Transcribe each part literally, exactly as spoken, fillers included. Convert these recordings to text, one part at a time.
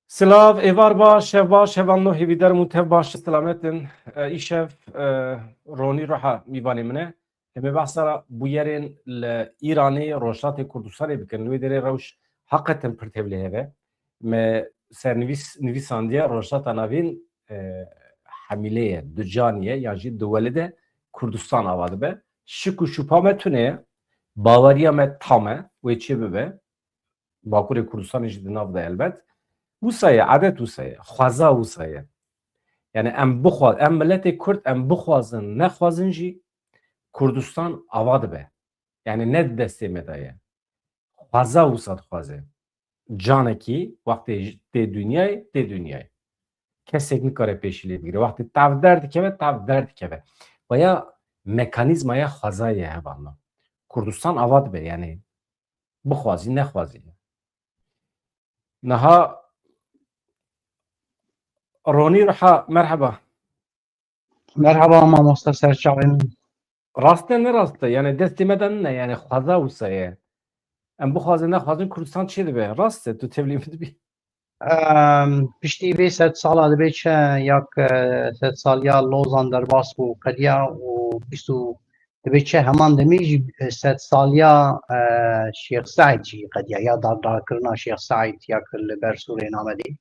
Silav, êvar baş, şev baş, hevalno hêvîdar im û tev baş, selamet in. E, îşev, e, Ronî Ruha mîvanê min e. Em ê behsa bûyerên li Îranê, Rojhilatê Kurdistanê bikin. Li wê derê rewş heqeten pir tevlî hev e. Me sernivîs, nivîsandiye Rojhilata Navîn, e, hemîle ye, ducanî ye, yan jî duwelid e, Kurdistan ava dibe. Şik û şupa me tune ye, baweriya me tam e, wê çê bibe. Bakurê Kurdistanê jî di nav de elbet. Wisa ye, edet wisa ye, xweza wisa ye. Yani em bixwa-, em miletê Kurd em bixwazin, nexwazin jî Kurdistan ava dibe. Yani ne di destê me de ye. Xweza wisa dixwaze. Canekî wextê j-, tê dinyayê, tê dinyayê. Kesek nikare pêşî lê bigire. Wextê tev derdikeve, tev derdikeve. Veya mekanîzmaya xwezayê hevalno. Kurdistan ava dibe, yani bixwazî, nexwazî. Niha Ronî Ruha, merheba. Merheba mamoste serçavên min. Rast e, ne rast e? Yani destê me de nine, yani xweza wisa ye. Em bixwazin, nexwazin Kurdistan çê dibe? Rast e, tu tevlî min dibî. Em, piştî vê sed sala dibe çi, ya ku sed saliya Lozan derbas bû, qediya û bîst û dibe çi heman demê jî sed saliya, e, Şêx Seîd jî qediya, ya dardarkirina Şêx Seîd ya ku li ber Sûrê Namedê.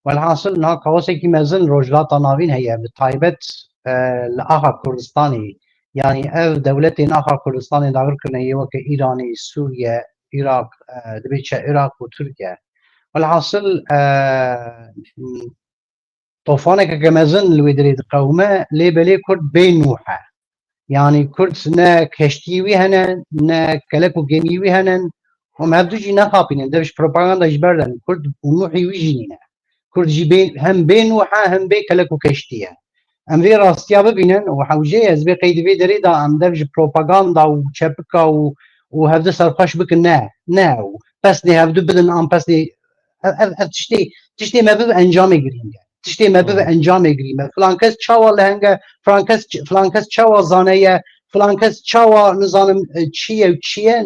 Welhasil niha kaosekî mezin Rojhilata Navîn heye, bi taybet, e, li axa Kurdistanê. Yanî ev dewletên axa Kurdistanê dagir kirine yê weke Îranê, Sûriye, Iraq, e, dibê çi Iraq û Tirkiye. Welhasil, e, tofaneke mezin li wê derê diqewime, lê belê Kurd bê nûh e. Yanî Kurd ne keştiyê wî hene, ne kelek û gemiyê wî hene. Hûn hevdu jî nexapînin, dev ji propaganda jî berdin. Kurd û nûhî wî jî nîne. Kurd jî bê, hem bê nûh e, hem bê kelek û keştî ye. Em vê rastiya bibînin û hewce ye, ez vê qeydî vê derê de em dev ji propaganda û çepika û, û hevdu serxweş bikin, ne, ne, û pesnê hevdu bidin, an pesnê, ev, ev, ev tiştê, tiştê me bibe encamê girîng e. Tiştê me bibe Hmm. encamê girîng e. Filan kes çawa leheng e, filan kes ç-, filan kes çawa zane ye, filan kes çawa, nizanim, e, çi ye û çi ye.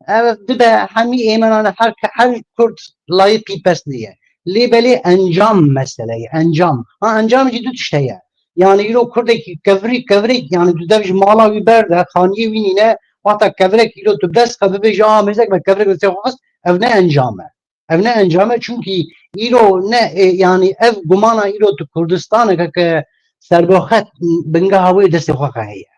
Ev dibe hemî êmenane her ke-, her Kurd layîqî pesnê ye. Lê belê encam mesele ye, encam. Ha, encam jî du tişt heye. Yani îro Kurdekî kevirî, kevirek, yani tu dev ji mala wî berde, xaniyê wî nîne, wexta kevirek îro tu bi dest xwe bibêje, "A, mêzek me kevirek destê xwe xist", ev ne encam e. Ev ne encam e, çunkî îro ne, e, yani ev gumana îro tu Kurdistaneke ke serboxet bingeha wê destê xwe xwe heye.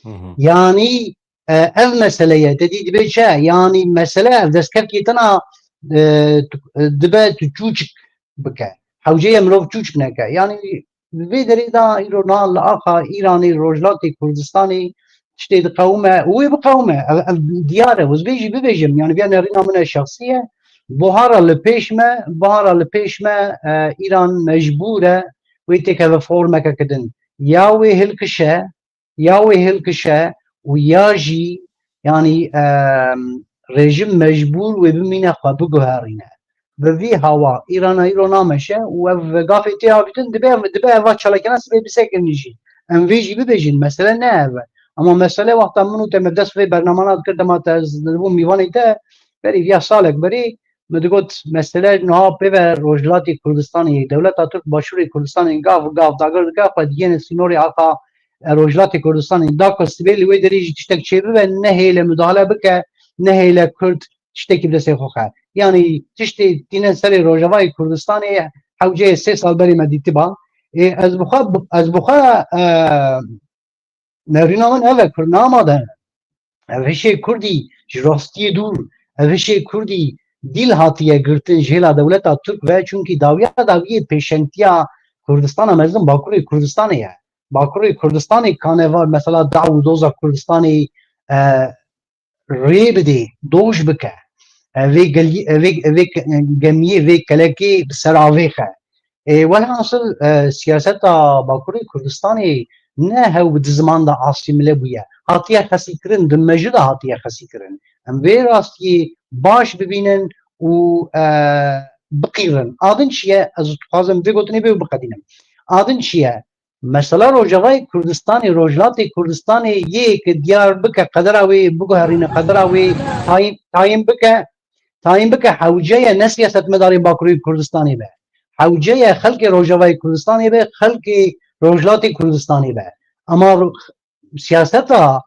Hı hı. Yani, e, ev mesele ye, te dî dibe çi? Yani mesele ev destkevkî tena, e, tu, e, dibe tu çûçik bike. Hewce ye mirov çûçik neke. Yani vê derê de îro na li axa Îranê, Rojhilatê Kurdistanê tiştê diqewime û wê biqewime. Ev, ev diyar e. Ez vê jî bibêjim. Yani viya nerîna min e şexsî ye. Buhara li pêş me, buhara li pêş me, e, Îran mecbûr e wê têkeve formeke kidin. Ya wê hilkişe, ya wê hilkişe û ya jî, yanî, em, rejîm mecbûr wê bimîne xwe biguherîne. Bi vî hawa Îrana îro nameşe û ev gafê tê avîtin, dibe, dibe eva çalakiyana sibê bisekinî jî. Em vê jî bibêjin, mesele ne ev e. Ama mesele wexta min û te me dest vê bernamana dikir, dema te ez dibûm mîvanê te, berî viya salek berî, min digot, mesele niha pê ve Rojhilatê Kurdistanê, dewleta Tirk Başûrê Kurdistanê gav gav dagir dike, xwe digihêne sînorê axa, e, Rojhilatê Kurdistanê. Da ku sibê li wê derê jî tiştek çêbibe, nehêle mudahale bike, nehêle Kurd tiştekî bi destê xwe xe. Yanî tiştê tîne serê Rojavayê Kurdistanê hewceyê sê sal berê me dîtiba. Ê, ez bi xwe, ez bi xwe, e, Nerîna min ev e, Kurd ne amade ne. Ev hişê Kurdî ji rastiyê dûr, ev hişê Kurdî dîl hatiye girtin ji hêla dewleta Tirk ve, çunkî dawiya dawiyê pêşengtiya Kurdistana mezin Bakurê Kurdistanê ye. Bakurê Kurdistanê kane va mesela daw û doza Kurdistanê, e, rê bidê, doj bike. Ev vê gelî-, ev vê, ev vê ke-, gemiyê, vê kelekê bi ser avê xe. Ê, welhasil, e, siyaseta Bakurê Kurdistanê ne hew bi di ziman de asîmile bûye. Hatiye xesîkirin, di mejû de hatiye xesîkirin. Em vê rastiyê baş bibînin û, e, biqîrin. A din çi ye? Ez dixwazim vê gotinê bê û biqedînim. A din çi ye? Mesela Rojavayê Kurdistanê, Rojhilatê Kurdistanê yê ki diyar bike, qedera wê biguherîne, qedera wê tayîn, tayîn bike, tayîn bike hewce ye ne siyasetmedarê Bakurê Kurdistanê be. Hewce ye xelkê Rojavayê Kurdistanê be, xelkê Rojhilatê Kurdistanê be. Ama ro-, siyaseta,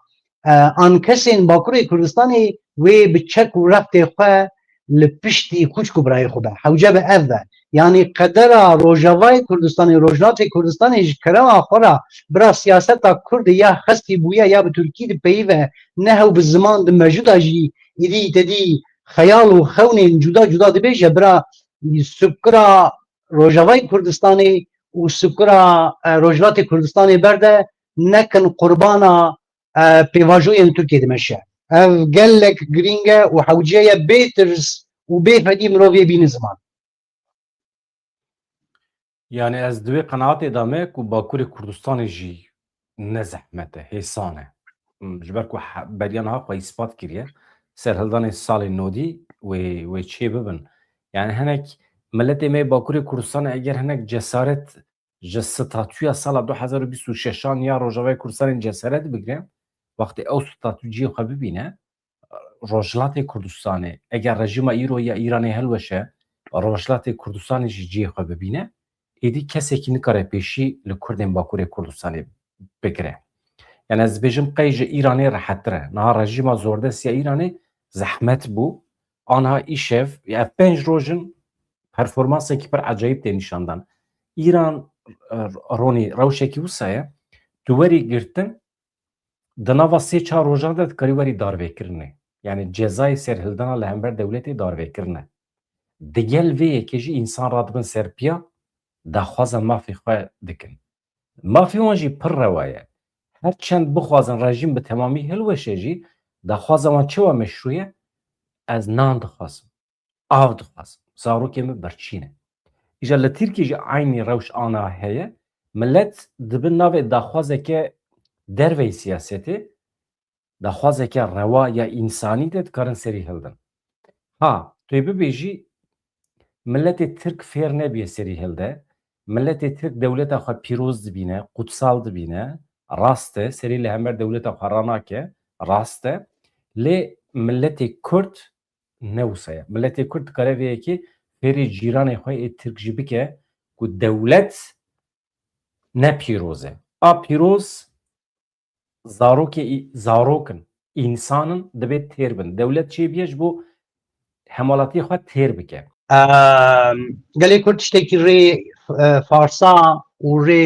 e, an kesên Bakurê Kurdistanê wê bi çek û reftê xwe li piştî xwişk û birayê xwe be. Hewce be ev be. Yanî qedera Rojavayê Kurdistanê, Rojhilatê Kurdistanê ji kerema xwe re bira siyaseta Kurdê ya hestî bûye ya bi Tirkî dipeyive, ne hew bi ziman di mejû de jî êdî tedî xeyal û xewnên cuda cuda dibêje, bira sukura Rojavayê Kurdistanê û sukura, e, Rojhilatê Kurdistanê berde, nekin qurbana, e, pêvajoyên Tirkiyê dimeşe. Ev gelek girîng e û hewce ye bê tirs û bê fedî mirovê bîne ziman. Yani ez di wê qenaatê de me ku Bakurê Kurdistanê jî ne zehmet e, hêsan e. Hmm, ji ber ku he-, beriya niha xwe îspat kiriye. Serhildanê salê nodî wê, wê çê bibin. Yani hinek miletê me Bakurê Kurdistanê eger hinek cesaret ji statûya sala du hezar û bîst û şeşan ya Rojavayê Kurdistanê cesaret bigire, wextê ew statû cihê xwe bibîne, Rojhilatê Kurdistanê, eger rejîma îro ya Îranê hilweşe, Rojhilatê Kurdistanê jî cihê xwe bibîne, êdî kesekî nikare pêşî li Kurdên Bakurê Kurdistanê bigire. Yani ez dibêjim qey ji Îranê rehettir e. Niha rejîma zordest ya Îranê zehmet bû. Anha îşev, ya ev pênc roj in performansekî pir ecayîb tê nîşandan. Îran, e, Ronî, rewşekî wisa ye. Tu werî girtin, di nava sê çar rojan de dikarî werî darvêkirinê. Yani cezayê serhildana li hember dewletê darvêkirin e. Digel vê yekê jî însan radibin ser piya, daxwaza mafê xwe dikin. Mafê wan jî pir rewa ye. Her çend bixwazin rejîm bi temamî hilweşe jî, daxwaza wan çawa meşrû ye? Ez nan dixwazim. Av dixwazim. Zarokê min birçî ne. Îja li Tirkiyê jî eynî rewş ana heye. Milet di bin navê daxwazeke derveyî siyasetê, daxwazeke rewa ya însanî de dikarin serî hildin. Ha, tu yê bibêjî, miletê Tirk fêr nebûye serî hilde. Miletê Tirk dewleta xwe pîroz dibîne, qutsal dibîne. Rast e, serî li hember dewleta xwe ranake, rast e. Lê miletê Kurd ne wisa ye. Miletê Kurd dikare vê yekê fêrê cîranê xwe ê Tirk jî bike ku dewlet ne pîroz e. A pîroz zarokê î-, zarok in, însan in, divê têr bin. Dewlet çêbûye ji bo hemalatiyê xwe têr bike. Em, gelê Kurd tiştekî rê, e, Farsa û rê,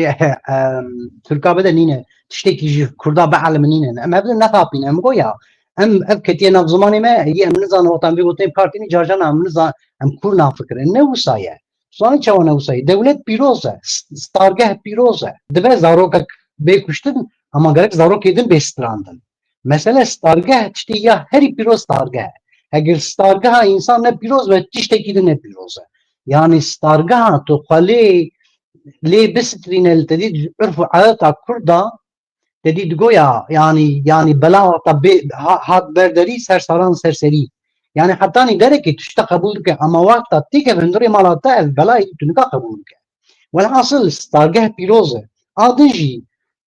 em, Tirka bide nîne. Tiştekî ji Kurda bielime nîne. Em ev nexapîne. Em goya. Em ev ketiye nav zimanê me, yê em nizanin wexta em vê gotinê partî nî carcana em niza-, em Kurd nafikirin. Ne wisa ye. Zanî çawa ne wisa ye? Dewlet pîroz e. S-, stargeh pîroz e. Dibe zarokek bê kuştin, ama gerek zarokê din bê strandin. Mesele stargeh tiştê ya herî pîroz stargeh e. Eger stargeha însan ne pîroz be, tiştekî din ne pîroz e. Yanî stargeha tu xwe lê, lê bisitrîne li tedî urf û adeta Kurda, tedî digoya, yanî, yanî bela wexta bê, ha-, hat ber derî ser saran ser serî. Yanî hetanî derekê tu tişta qebûl dike, ama wexta têkeve hundirê mala te ev bela êdî tu nika qebûl bike. Welhasil stargeh pîroz e. A din jî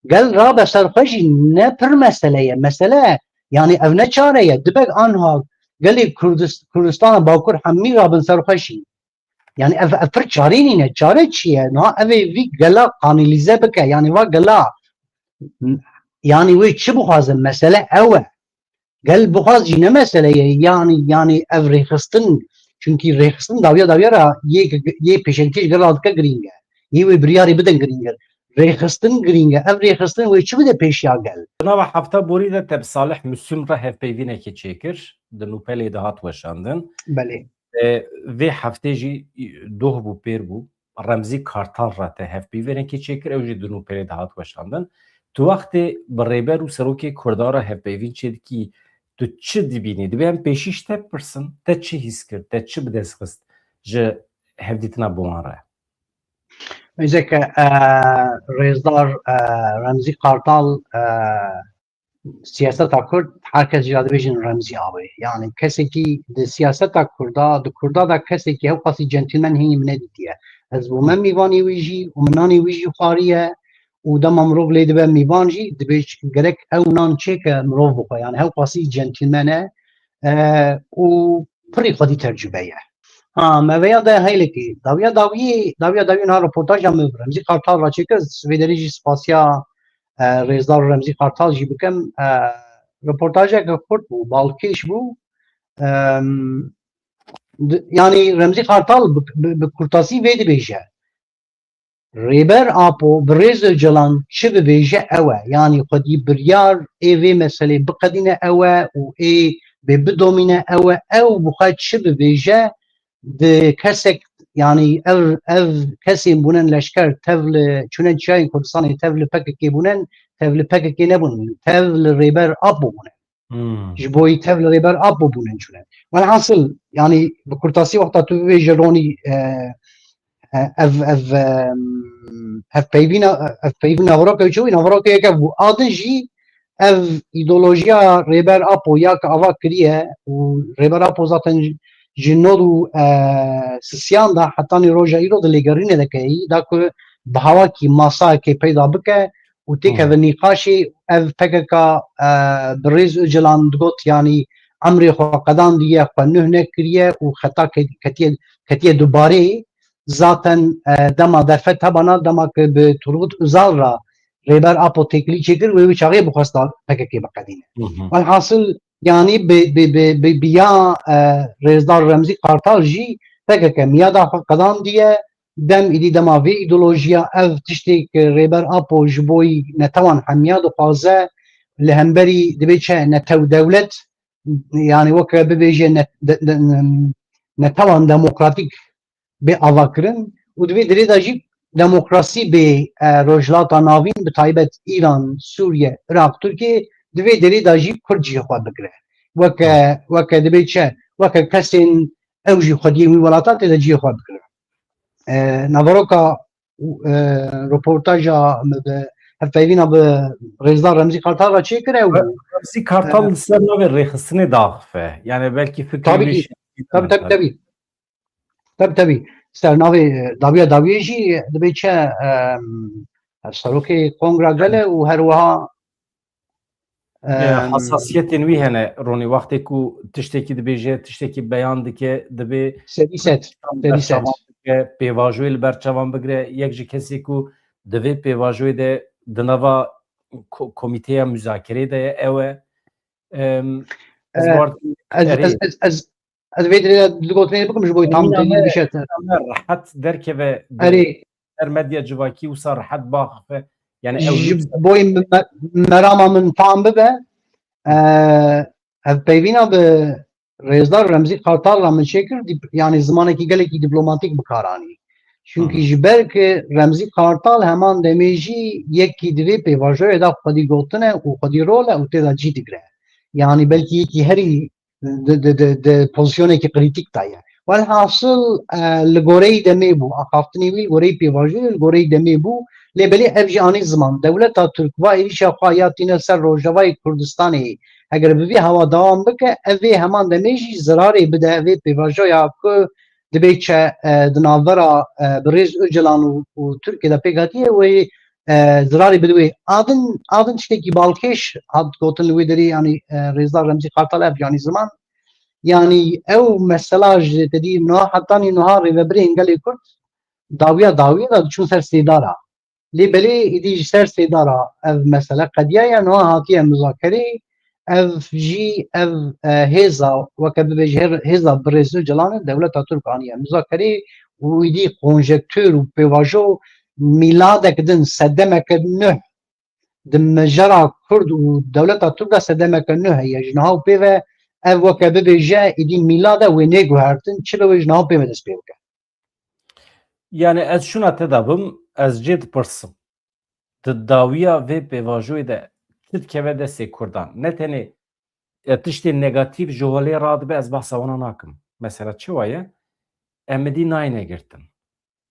gel rabe ser xwe jî ne pir mesele ye. Mesele, yanî ev ne çare ye. Dibe anha gelê Kurdis-, Kurdistana Bakur hemî rabin ser xwe jî. Yanî ev, ev pir çarê nîne. Çare çi ye? Niha ev ê vî gela kanalîze bike. Yanî va gela, yanî wê çi bixwaze? Mesele ew e. Gel bixwaz jî ne mesele ye. Yanî, yanî ev rêxistin, çunkî rêxistin dawiya dawiya re yê, yê pêşengtî ji gel re dike girîng e. Yê wê biryarê bidin girîng e. Rêxistin girîng e. Ev rêxistin wê çi bide pêşiya gel? Di nava hefta borî de te bi Salih Muslim re hevpeyvînekê çêkir. Di Nûpelê de hat weşandin. Belê. E, vê heftê jî doh bû, pêr bû. Remzî Kartal re te hevpeyvînekê çêkir, ew jî di Nûpelê de hat weşandin. Tu wextê bi Rêber û Serokê Kurdan re hevpeyvîn çêdikî, tu çi dibînî? Divê em pêşî ji te bipirsin, te çi hîs kir, te çi bi dest xist ji hevdîtina bi wan re? Mêzeke, e, rêzdar, e, Remzî Kartal, e, siyaseta Kurd, her kes jî dibêjin Remzî Awê. Yanî kesekî di siyaseta Kurda, di Kurda de kesekî hewqasî centilmen hînî min nedîtiye. Ez bûme mîvanê wî jî û min nanê wî jî xwariye û dema mirov lê dibe mîvan jî dibêj gerek ew nan çêke mirov bixwe. Yanî hewqasî centilmen e, e, û pirî xwedî tecrûbe ye. Ha, me veya de heylekî. Dawiya dawiyê, dawiya dawiyê niha reportaja min bi Remzî Kartal re çêkir. Vê derê jî spasiya, e, rêzdar Remzî Kartal jî bikim. E, reportajeke kurt bû, balkêş bû. Em, di-, yanî Remzî Kartal bi, bi, bi kurtasî vê dibêje. Rêber Apo, bi rêz Ocalan çi bibêje ew e. Yanî xwedî biryar ê vê meselê biqedîne ew e û ê bê bidomîne ew e. Ew bi xwe çi bibêje, di kesek, yanî ev, ev kesên bûnen leşker, tev li çûnen çiyayên Kurdistanê, tev li P K K bûnen, tev li P K K nebûnen, tev li Rêber Apo bûnen. Hmm. Ji bo yî tev li Rêber Apo bûne çûne. Welhasil, yanî bi kurtasî wexta tu bibêje Ronî, e, e, ev, ev, em, hevpeyvîna, ev peyvîn naveroke çi bû? Naveroke yeke bû. A din jî ev îdeolojiya Rêber Apo ya ki ava kiriye û Rêber Apo zaten ji, ji nod û, e, sisiyan da heta nî roja îro di lêgerînê de ke yî da ku bi hawakî masayekê peyda bike û têkeve nîqaşê ev P K K, e, bi rêz Ocalan digot, yanî emrê xwe qedandiye, xwe nuh nekiriye û xeta ke-, ketiye, ketiye dubarê. Zaten, e, dema derfet hebana, dema ke bi Turgut Özal re Rêber Apo têkilî çêkir, wê wî çaxê bixwesta P K K biqedîne. Hı hı. Welhasil, yanî bi, bi, bi, bi, bi ya, e, rêzdar Remzî Kartal jî P K K miyada xwe qedandiye, dem êdî dema vê îdeolojiya ev tiştê ki Rêber Apo ji bo yî netewan hemiya dixwaze, li hemberî dibê çi netew dewlet, yanî weke bibêje ne-, de-, de-, netewan demokratîk bê avakirin û di vê derê de jî demokrasî bê, e, Rojhilata Navîn, bi taybet Îran, Sûriye, Iraq, Tirkiye, di vê derê de jî Kurd jî xwe bigire. Weke, weke dibê çi, weke kesên ew jî xwediyên wî welatan tê de cihê xwe bigire. E, naveroka, e, reportaja me bi hevpeyvîna bi rêzdar Remzî Kartal re çêkire û Remzî Kartal, e, li ser navê rêxistinê daxife. Yani belkî fikrê Tabii wî ki. Şî-, Tabii, tabii, tabii. Tabii, tabii. Ser navê, e, dawiya dawiyê jî dibê çi, e, serokê Kongra Gel e û her wiha E, em, hesasiyetên wî hene, Ronî, wextê ku tiştekî dibêje, tiştekî beyan dike, dibê sedî sed, sedî sed. Berçavan bike, pêvajoyê li ber çavan bigire. Yek ji kesê ku di vê pêvajoyê de di nava ko-, komîteya muzakerê de ye, ew e. Em, ez, e, ez, erê. Ez, ez, ez, Ez vê dilê de du gotinê bikim ji bo tam Emîn têgî Ame, bişe te. Emîn Ame rehet derkeve di Erê. Ser medya civakî wisa rehet biaxife. Yani ew Ji lûks e. Bo me-, merama min tam bibe, e, hevpeyvîna bi rêzdar Remzî Kartal re min çêkir, dîp-, yani zimanekî gelekî dîplomatîk bi kar anî. Çunkî Hı. Ji ber ki Remzî Kartal heman demê jî yekî di vê pêvajoyê de xwedî gotine û xwedî rol e û tê de cî digire. Yani belkî yekî herî di, di, di, di pozisyonekî krîtîk de ye. Welhasil, e, li goreyî demê bû, axaftinê wî li goreyî pêvajoyê, li goreyî demê bû. Lê belê ev jî anî ziman. Dewleta Tirk va êrîşa xwe ya tîne ser Rojavayê Kurdistanê, eger bi vî hewa dewam bike, ev vê heman demê jî zirarê bide vê pêvajoya ku dibê çi, e, di navbera, e, birêz Ocalan û, û Tirkiyê de pêk hatiye, wê e, zirarê bide wê. A din, a din tiştekî balkêş hat gotin li wê derê, yanî, e, rêzdar Remzî Kartal ev, yanî ziman. Yanî ew mesela ji te dî niha, hetanî niha rêvebirên gelê Kurd dawiya dawiyê de diçûn ser sêdara. Lê belê êdî ji ser sêdara ev mesele qediyaye, niha hatiye muzakerê. Ev jî, ev, e, hêza, weke bibêje hê-, hêza birêz Ocalan e, dewleta Tirk aniye muzakerê û êdî konjektûr û pêvajo mîladek din, sedemeke nuh di mijara Kurd û dewleta Tirk de sedemeke nuh heye. Ji niha û pê ve ev weke bibêje êdî mîlad e, wê nêguhertin, çi be wê ji niha û pê ve dest pê bike. Yani ez şuna te de bim, ez cê dipirsim. Di dawiya vê pêvajoyê de çi dikeve destê Kurdan? Ne tenê, e, tiştê negatîf ji holê radibe, ez behsa wana nakim. Mesela çi wa ye? Em êdî nayêne girtin.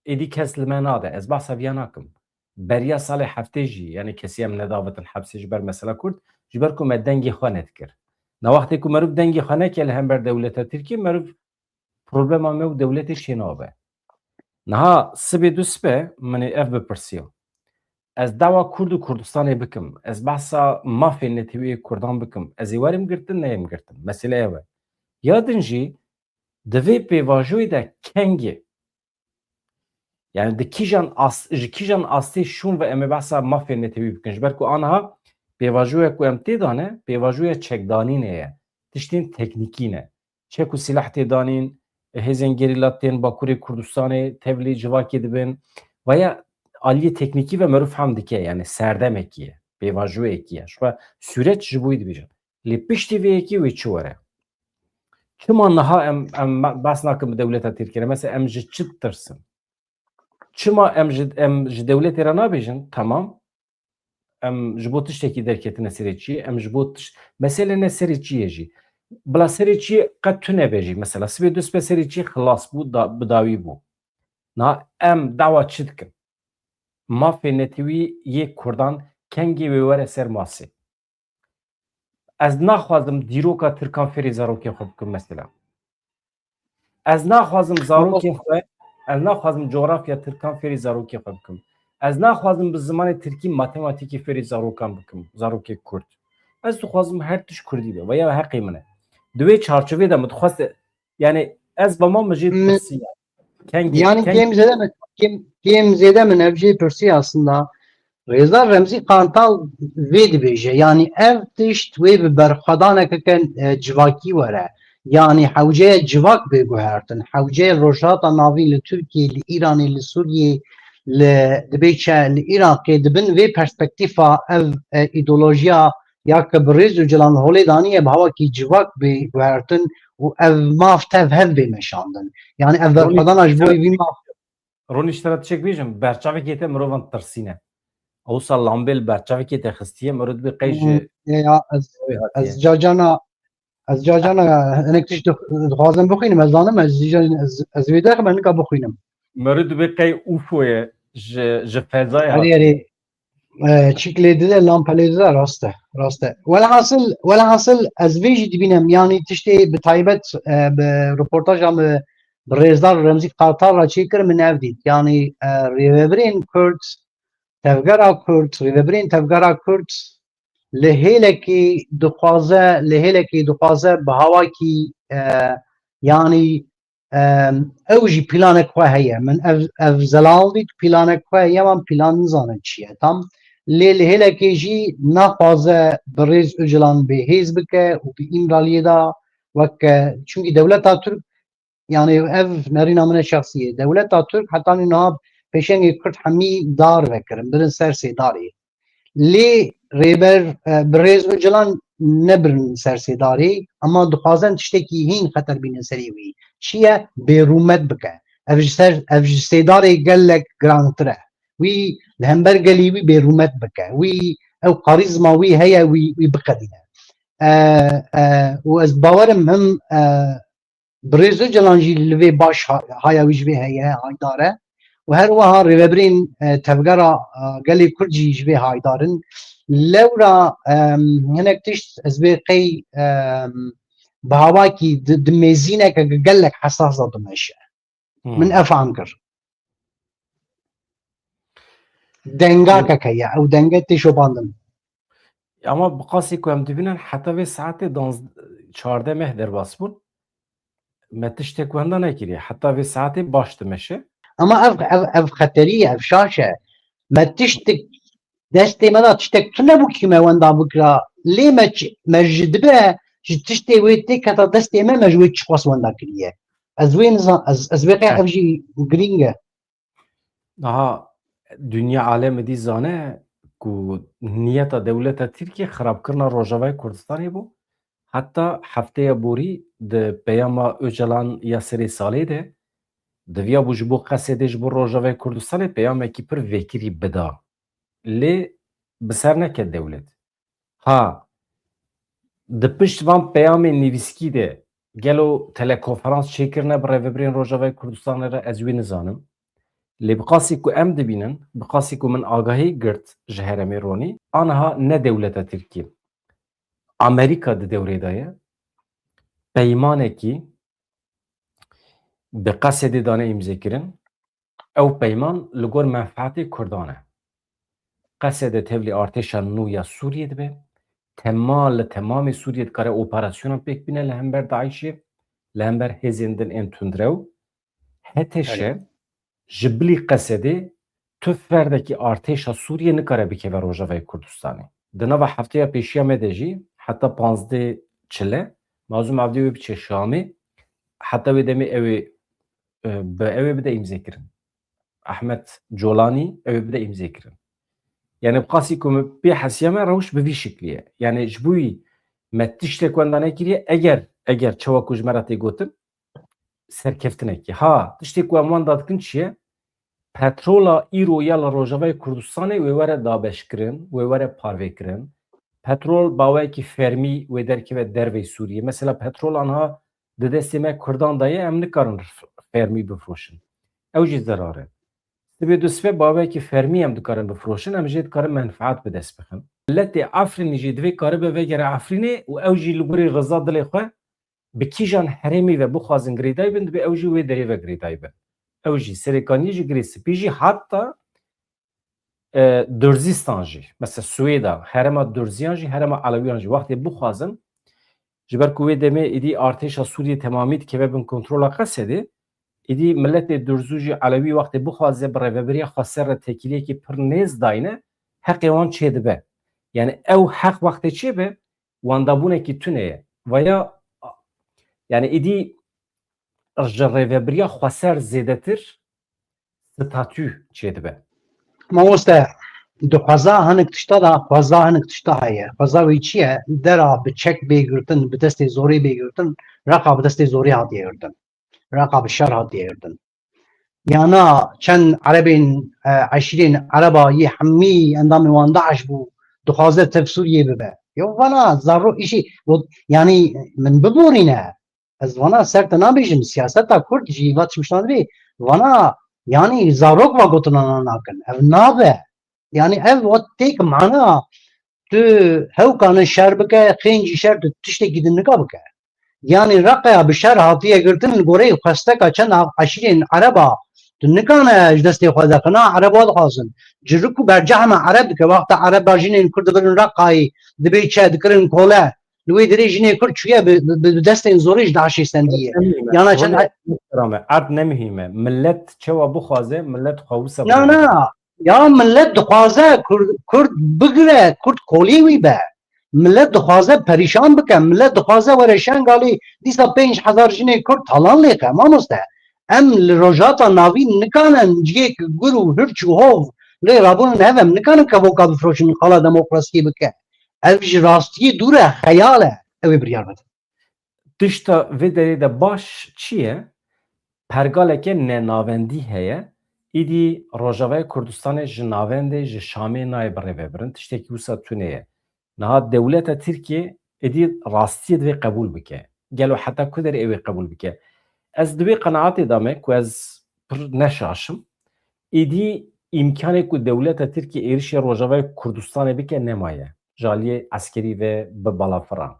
Êdî kes li me nade. Ez behsa viya nakim. Beriya salê heftê jî, yani kesî em nedavitin hepsê ji ber mesela Kurd, ji ber ku me dengê xwe nedikir. Na wextê ku meriv dengê xwe neke li hember dewleta Tirkiyê, meriv problema me û dewletê çênabe. Niha sibê du sibe min ê ev bipirsiya. Ez dawa Kurd û Kurdistanê bikim. Ez behsa mafê neteweyê Kurdan bikim. Ez ê werim girtin, neyêm girtin. Mesele ew e. Ya din jî Di vê pêvajoyê de kengê, yani di kîjan as-, ji kîjan astê şûn ve em ê behsa mafê netewî bikin? Ji ber ku aniha pêvajoya ku em tê de ne, pêvajoya çekdanînê ye. Tiştên teknîkî ne. Çek û sîleh tê danîn, hêzên gerîla tên Bakurê Kurdistanê tevlî civakê dibin. Veya aliyê teknîkî ve meriv fehm dike, yani serdemekî ye, pêvajoyekî ye. Şuxa süreç ji bo wî dibêjin. Lê piştî vê yekê wê çi were? Çima niha em, em behs nakin bi dewleta Tirkiyê re? Mesela em ji çi ditirsin? Çima em ji, em ji dewletê re nabêjin, tamam, em ji bo tiştekî derketine serê çiyê, em ji bo tiş-, mesele ne serê çiyê jî. Bila serê çiyê qet tu nebêjî. Mesela sibê du sibe serê çiyê xilas bû, da, bi dawî bû. Niha em dawa çi dikin? Mafê netewî yê Kurdan kengê wê were ser masê. Ez naxwazim dîroka Tirkan fêrî zarokê xwe bikim mesela. Ez naxwazim zarokên xwe, ez naxwazim coğrafya Tirkan fêrî zarokê xwe bikim. Ez naxwazim bi zimanê Tirkî matematîkê fêrî zarokan bikim, zarokê Kurd. Ez dixwazim her tişt Kurdî be, veya heqê min e. Di wê çarçovê de min dixwest, yani ez vema min jê dipirsiya. Kengî, Yani kengî kêm zêde min, kêm, kêm zêde min ev jê pirsî aslında. Rêzdar Remzî Kartal vê dibêje, yani ev tişt wê bi berxwedaneke ke, e, civakî were. Yani hewceye civak bê guhertin. Hewceye Rojhilata Navîn li Tirkiyê, li Îranê, li Sûriyê, li, dibê çi, li Iraqê, dibin vê perspektîfa ev, e, îdeolojiya ya ke bi rêz û cilan holê daniye bi hawakî civak bê guhertin û ev maf tev hev bê meşandin. Yani ev Ronî, berxwedana ji bo vî maf. Ronî, ji te re tiştek bêjim, berçavekê te mirovan tirsîne. Ewsa lambê li berçavekê te xistiye, mirov dibê qey ji Hmm, ya, ez, wê hatiye. Ez cacana, ez cacana hinek tişt dix-, dixwazim bixwînim, ez zanim, ez, ez, ez wê derxim, ez nika bixwînim. Mirov dibê qey ufo ye, ji, ji fezayê Erê, hatiye. Erê. E, çîk lê dide, lampe lê dide, rast e, rast e. Welhasil, welhasil ez vê jî dibînim, yanî tiştê bi taybet, e, bi reportaja min bi rêzdar Remzî Kartal re çêkir, min ev dît. Yanî, e, rêvebirên Kurd, tevgera Kurd, rêvebirên tevgera Kurd li hêlekî dixwaze, li hêlekî dixwaze bi hawakî, e, yanî, em, ew jî planek xwe heye. Min ev, ev zelal dît, planek xwe heye, wan plan nizanin çi ye tam. Lê li hêlekê jî naxwaze bi rêz Ocalan bêhêz bike û bi Îmraliyê de weke, çunkî dewleta Tirk, yani ev nerîna min e şexsî ye. Dewleta Tirk heta niha pêşengê Kurd hemî dar vekirin, birin ser sêdarê. Lê rêber, e, bi rêz Ocalan nebirin ser sêdarê, ama dixwazin tiştekî hîn xeter bînin serê wî. Çi ye? Bêrûmet bike. Ev ji ser, ev ji sêdarê gelek girantir e. Wî li hember gelî wî bêrûmet bike. Wî ew karîzma wî heye, wî, wî biqedîne. E, e, û ez bawerim him, e, Birêz Ocalan jî li vê baş ha-, haya wî ji vê heye, haydar e. Û her wiha rêvebirên, e, tevgera, e, gelê Kurd jî ji vê haydar in. Lewra, em, hinek tişt ez bê qey, em, bi hawakî di, di mêzîneke gelek hesas de dimeşe. Hmm. Min ev fam kir. Dengakek heye, ew denge tê şopandin. Ama bi qasî ku em dibînin, heta vê saetê danz-, çardeh meh derbas bûn. Me tiştek wenda nekiriye. Heta vê saetê baş dimeşe. Ama ev, ev, ev xeterî ye, ev şaş e. Me tiştek destê me da, tiştek tune bû kî me wenda bikira. Lê me çi, me ji dibe, ji tiştê wê tê keta destê me, me ji wê çiqas wenda kiriye. Ez wê nizan, ez, ez wê qey Eh. Ev jî girîng e. Niha dinya alem dî zane ku niyeta dewleta Tirkiye xirabkirina Rojavayê Kurdistanê bû. Heta hefteya borî di peyama Ocalan ya serê salê de diviya bû ji bo Qesedê, ji bo Rojavayê Kurdistanê peyamekî pir vekirî bida. Lê bi ser neket dewlet. Ha, di pişt van peyamên nivîskî de gelo telekonferans çêkirine bi rêvebirên Rojavayê Kurdistanê re, ez wî nizanim. Lê bi qasî ku em dibînin, bi qasî ku min agahî girt ji herêmê Ronî, aniha ne dewleta Tirkî, Amerîka di dewrê de ye, peymanekî bi Qesedê dane îmzekirin. Ew peyman li gor menfeetê Kurdan e. Qesede tevlî artêşa nû ya Sûriyê dibe. Tema li temamê Sûriyê dikare operasyonan pêk bîne li hember DAIŞê. li hember hêzên din ên tundrew. H T Ş ji bilî Qesedê tu ferdekî artêşa Sûriyê nikare bikeve Rojavayê Kurdistanê. Di nava hefteya pêşiya me de jî heta panzdeh çile Mazlûm Evdî wê biçe Şamê, heta wê demê ew ê, e, bi ew ê bide îmzêkirin. Ahmet Colanî ew ê bide îmzêkirin. Yani bi qasî ku min pê hesiya me rewş bi vî şiklî ye. Yani ji bo wî me tiştek wenda nekiriye, eger, eger çawa ku ji me re tê gotin, serkeftinekî. Ha, tiştê ku em wenda dikin çi ye? Petrola îro ya li Rojavayê Kurdistanê wê were dabeşkirin, wê were parvekirin. Petrol bi awayekî fermî wê derkeve dervey Sûriyê. Mesela petrol anha di destê me Kurdan de ye, em nikarin f-, fermî bifroşin. Ew jî zerar e. Sibê du sibe bi awayekî fermî em dikarin bifroşin, em jê dikarin menfaat bi dest bixin. Miletê Efrînê jî divê karibe vegere Efrînê û ew jî li gorî riza dilê xwe bi kîjan herêmî ve bixwazin girêdayî bin, dibe ew jî wê derê ve girêdayî bin. Ew jî Serêkaniyê jî, Girê Spî jî, heta, e, Durzîstan jî. Mesela Swêda, herêma Durziyan jî, herêma Elewiyan jî wextê bixwazin, ji ber ku wê demê êdî artêşa Sûriyê temamî dikeve bin kontrola Qesedê, êdî miletê Durzû jî Elewî wextê bixwaze bi rêveberiya xweser re têkiliyekî pir nêz dayne, heqê wan çêdibe. Yani ew heq wextê çêbe, wendabûnekî tune ye. Vaya, yani êdî ji rêveberiya xweser zêdetir statû çêdibe. Mamoste, di xweza hinek tişta de, xweza hinek tişta heye. Xweza wî çi ye? Dera bi çek bê girtin, bi destê zorê bê girtin, Reqa bi destê zorê hatiye girtin. Reqa bi şer hatiye girtin. Yana çend Erebên, e, eşîrên Ereba yê hemî endamên wan DAIŞ bû, dixwaze tev Sûriyê bibe. Yo vana zarok îşî, o, yanî min biborîne. Ez vana ser te nabêjim, siyaseta Kurd jî va tiştiştan dibê. Vana, yanî zarok va gotina nakin. Ev nabe. Yanî ev wa têk mana tu hewkane şer bike, xêncî şer tu tiştekî din nika bike. Yanî Reqeya bi şer hatiye girtin li goreyê xwesteka çend eşîrên Ereba tu nikane ji destê xwe de xina Ereba dixwazin. Cirik û bercehme Ereb dike, wexta Ereba jinên Kurd dibirin Reqayî, dibê çi dikirin kole. Li wê derê jinê Kurd çûye bi, bi, bi destên zorê ji DAIŞê stendiye. Yana çend Erd nemihîme. Millet çewa bixwaze, millet xwe wisa Na, na. Ya millet dixwaze Kurd, Kurd bigire, Kurd kolê wî be. Millet dixwaze perîşan bike. Millet dixwaze were Şengalê dîsa pênc hezar jinê Kurd talan lê ke, mamoste. Em li Rojhilata Navîn nikanin cihê ku gur û hirç û hov lê rabûn hev em nikanin kevoka bifroşin, qala demokrasiyê bike. Ev ji rastiyê dûr e, xeyal e. Ew ê biryar bidin. Tişta vê derê de baş çi ye? Pergaleke nenavendî heye. Îdî Rojavayê Kurdistanê ji navendê, ji Şamê nayê birêvebirin. Tiştekî wisa tune ye. Niha dewleta Tirkiyê êdî rastiyê divê qebûl bike. Gelo heta ku derê ew ê qebûl bike? Ez di wê qenaetê de me ku ez pir neşaş im. Êdî îmkanê ku dewleta Tirkiyê êrişê Rojavayê Kurdistanê bike nemaye. Ji aliyê eskerî ve bi balafiran.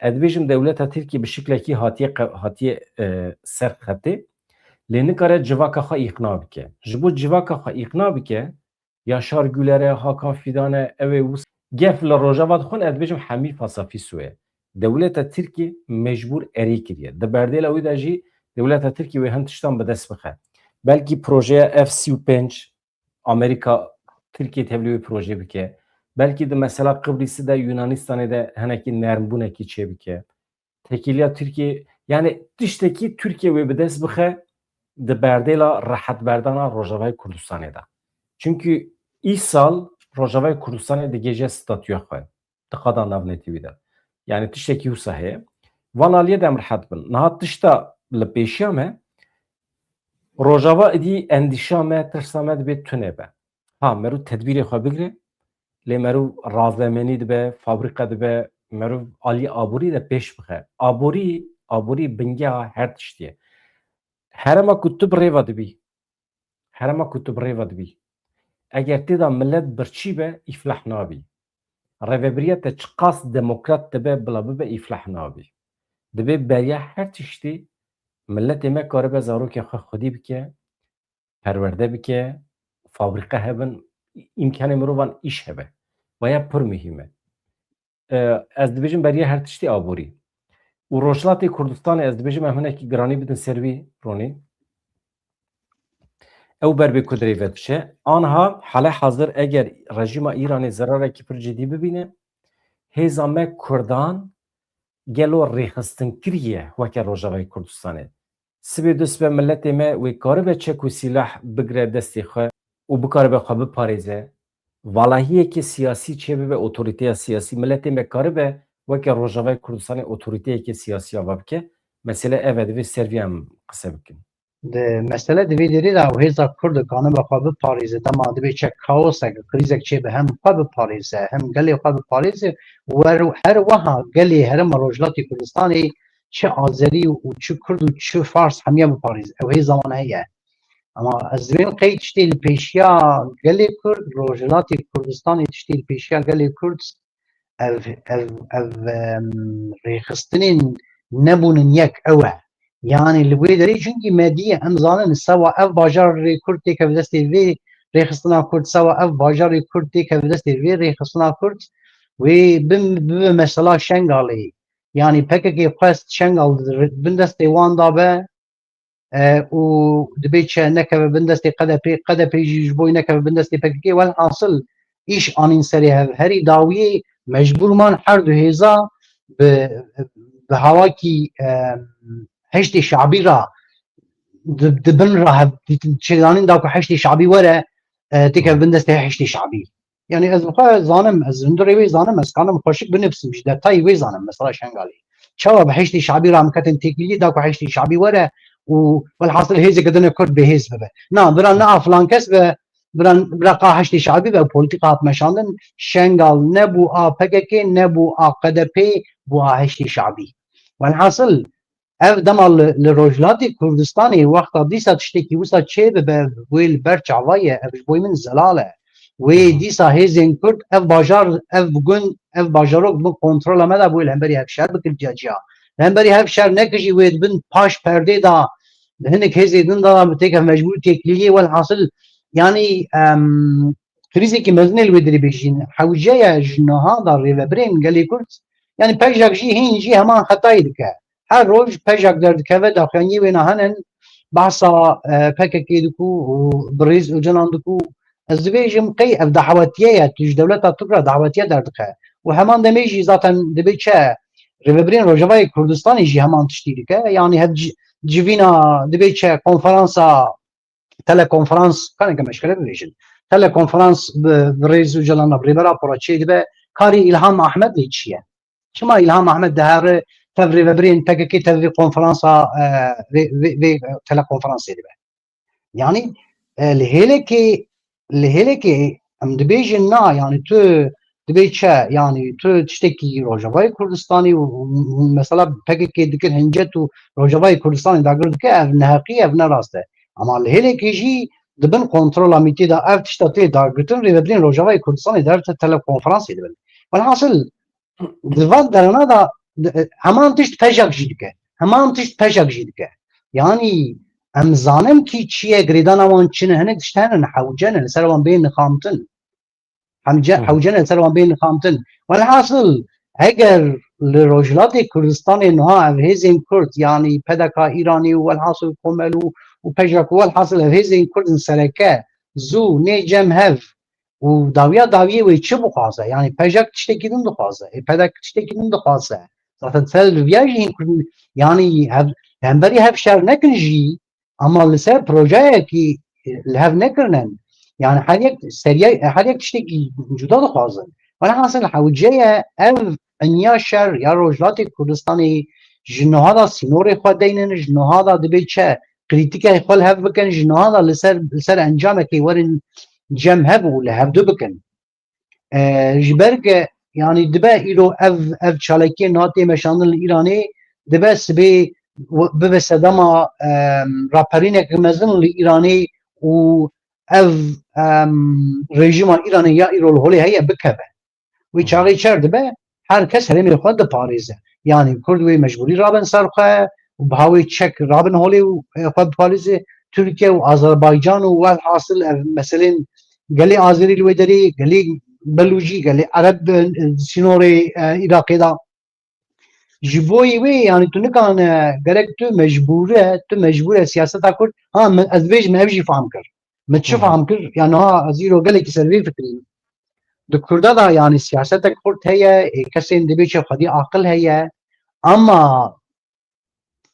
Ez dibêjim dewleta Tirkiyê bi şiklekî hatiye qe-, hatiye, e, ser xetê. Lê nikare civaka xwe îqna bike. Ji bo civaka xwe îqna bike, Yaşar Güler e, Hakan Fidan e, ew ê wis-, gef li Rojava dixwin, ez dibêjim hemî fasafîso ye. Dewleta Tirkiyê mecbûr erê kiriye. Di berdêla wî de jî dewleta Tirkiyê wê hin tiştan bi dest bixe. Belkî projeya F sî û pênc Amerîka Tirkiyê tevlî wê proje bike. Belkî di mesela Qibrîsî de, Yunanistanê de hinekî nermbûnekî çêbike. Têkiliya Tirkiyê, yani tiştekî Tirkiye wê bi dest bixe di berdêla rehetberdana Rojavayê Kurdistanê de. Çimkî îsal Rojavayê Kurdistanê digihêje statûya xwe di qada navnetewî de. Yani tiştekî wisa heye. Van aliyê de em rehet bin. Niha tişta li pêşiya me, Rojava êdî endîşa me, tirsa me dibê tune be. Ha, meriv tedbîrê xwe bigire, lê meriv razemenî dibe, fabrîka dibe, meriv alî aborî de pêş bixe. Aborî, aborî bingeha her tiştî ye. Herema ku tu bi rêva dibî, herema ku tu bi rêva dibî, eger tê de milet birçî be, îflah nabî. Rêvebiriya te çiqas demokrat dibe, bila bibe, îflah nabî. Dibê beriya her tiştî miletê me karibe zarokê xwe xwedî bike, perwerde bike, fabrîqe hebin, îmkanê mirovan îş hebe. Vaya pir muhîm e. E, ez dibêjim beriya her tiştî aborî. Û Rojhilatê Kurdistanê, ez dibêjim em hinekî giranî bidin ser wî, Ronî. Ew ber bê ku dirê ve diçe. Anha hale hazir eger rejîma Îranê zerarekî pir cidî bibîne, hêza me Kurdan gelo rêxistinkirî ye weke Rojavayê Kurdistanê. Sibê du sibe miletê me wê karibe çek û sîlah bigire destê xwe û bikaribe xwe biparêze. Valahiyeke siyasî çêbibe, otorîteya siyasî, miletê me karibe weke Rojavayê Kurdistanê otorîteyeke siyasî ava bike. Mesele ev e, divê ser vê em qise bikin. Di mesele di vê derê de ew hêza Kurd dikanibe xwe biparêze, dema dibê çek kaosek, krîzek çêbe hem xwe biparêze, hem gelê xwe biparêze, wer her weha gelê herêma Rojhilatê Kurdistanê çi Azerî û çi Kurd û çi Fars hemiya biparêze. Ew hêza wan heye. Ama ez dibêm qey tiştê li pêşiya gelê Kurd, Rojhilatê Kurdistanê tiştê li pêşiya gelê Kurd, ev, ev, ev, em, rêxistinên nebûnin yek ew e. Yani li wê derê çunkî me dîye, em zanin sewa ev bajarê Kurd têkeve destê vê rêxistina Kurd, sewa ev bajarê Kurd têkeve destê vê rêxistina Kurd, wê bin, bibe mesela Şengalê. Yani P K K xwest Şengal bin destê wan dabe, e, û dibê çi nekeve bin destê K D P, K D P jî ji bo nekeve bin destê P K K. Welhasil îş anîn serê hev. Herî dawiyê mecbûr man her du hêza bi, bi hawakî, e, Heşdê Şabî ra di, di bin ra hev, çêdanîn da ku Heşdê Şabî were, e, têkeve bin destê Heşdê Şabî. Yani ez bi xwe zanim, ez hundirê wê zanim, ez kanim xweşik binivsim, ji detayî wê zanim, mesela Şengalê. Çawa bi Heşdê Şabî re em ketin têkiliyê da ku Heşdê Şabî were û welhasil hêzeke din e Kurd bêhêz bibe. Na, bira ne a filan kes be, bira, bira ka Heşdê Şabî be, polîtîka hat meşandin, Şengal ne bû a P K K, ne bû a K D P, bû a Heşdê Şabî. Welhasil, ev dema li, li Rojhilatê Kurdistanê wexta dîsa tiştekî wisa çê bibe, wê li ber çava ye, ev ji bo min zelal e. Wê Hı hı. dîsa hêzên Kurd, ev bajar, ev gund, ev bajarok bi kontrola me de, wê li hemberî hev şer bikin ciya ciya. Li hemberî hev şer nekin jî wê di bin paş perdê de, di hinek hêzê din de, bi têkeve mecbûr têkiliyê, welhasil, yanî, em, krîzekî mezin ê li wê derê bêjîn. Hewce ye ji niha de rêvebirên gelê Kurd, yanî pejak jî hîn jî heman xetayî dike. Her roj pejak derdikeve, daxuyaniyê wêna henin, behsa, e, P K K diku û birêz Ocalan diku. Ez dibêjim qey ev dahwetiye ye, tu ji dewleta Tirk re dahwetiye derdike. Û heman demê jî zaten dibê çi, rêvebirên Rojavayê Kurdistanê jî heman tiştî dike. Yanî hev ci-, civîna dibê çi, konferansa, telekonferans, kaneke meşkere bibêjin. Telekonferans bi, bi rêz Ocalan re, bi rêbera Pora çê dibe, karê Îlham Ahmed lê çi ye? Çima Îlham Ahmed dihere tev rêvebirên P K K tev vê konferansa, e, vê, vê, vê telekonferansê dibe? Yanî, e, li hêlekê, li hêlekê em dibêjin na, yanî tu dibê çi, yanî tu tiştekî Rojavayê Kurdistanê û, û, û mesela P K K dikir hincet û Rojavayê Kurdistanê dagir dike, ev neheqî, ev ne rast e. Ama li hêlekê jî di bin kontrola mîtê de ev tişta tê dagirtin, rêvebirên Rojavayê Kurdistanê der te telekonferansê dibin. Welhasil, di van derana de, di, heman tişt pejak jî dike. Heman tişt pejak jî dike. Yanî em zanin kî çi ye, girêdana wan çi ne, hinek tişt hene, hewce ne, li ser wan bê nixamtin. Hemce, Hı. hewce ne, li ser wan bê nixamtin. Welhasil, eger li Rojhilatê Kurdistanê niha ev hêzên Kurd, yanî P D K Îranî û welhasil Komel û, û pejak û welhasil ev hêzên Kurd in sereke, zû, nê cem hev, û dawiya dawiyê wê çi bixwaze? Yanî pejak tiştekî din dixwaze. Ê, P D K tiştekî din dixwaze. Zaten ser li viya jî hîn Kurd, yanî hev, hemberî hev şer nekin jî, ama li ser projeyekî, e, li hev nekirinin. Yanî her yek seriye, her yek tiştekî cuda dixwazin. Welhasil hewce ye ev enya şer ya Rojhilatê Kurdistanê ji niha da sînorê xwe deynin, ji niha da dibê çi krîtîkeyê xwe li hev bikin, ji niha da li ser, li ser encamekê werin cem hev û li hevdu bikin. E, ji ber ke, yanî dibe îro ev, ev çalakiyên niha tê meşandin li Îranê, dibe sibê w-, bibe sedema, em, raperînek mezin li Îranê û ev, em, rejîma Îranê ya îro li holê heye bikeve. Wê çaxê çer dibe, her kes herêmê xwe diparêze. Yanî Kurd wê mecbûrî rabin ser xwe û bi hawê çek rabin holê û, e, xwe biparêze. Tirkiye û Azerbaycan û welhasil ev meselên gelê Azerî li wê derê, gelê Belûcî, gelê Ereb, e, sînorê, e, Iraqê de. Ji bo wê, yani tu nikane, gerek tu mecbûr e, tu mecbûr e siyaseta Kurd. Ha, min, ez dibêjim, ev jî fam kir. Min çi fam kir? Yani ha, ez îro gelekî ser vê fikirîm. Di Kurda da yani siyasetek xurt heye, ê, kesên dibê çi xwedî aqil heye. Ama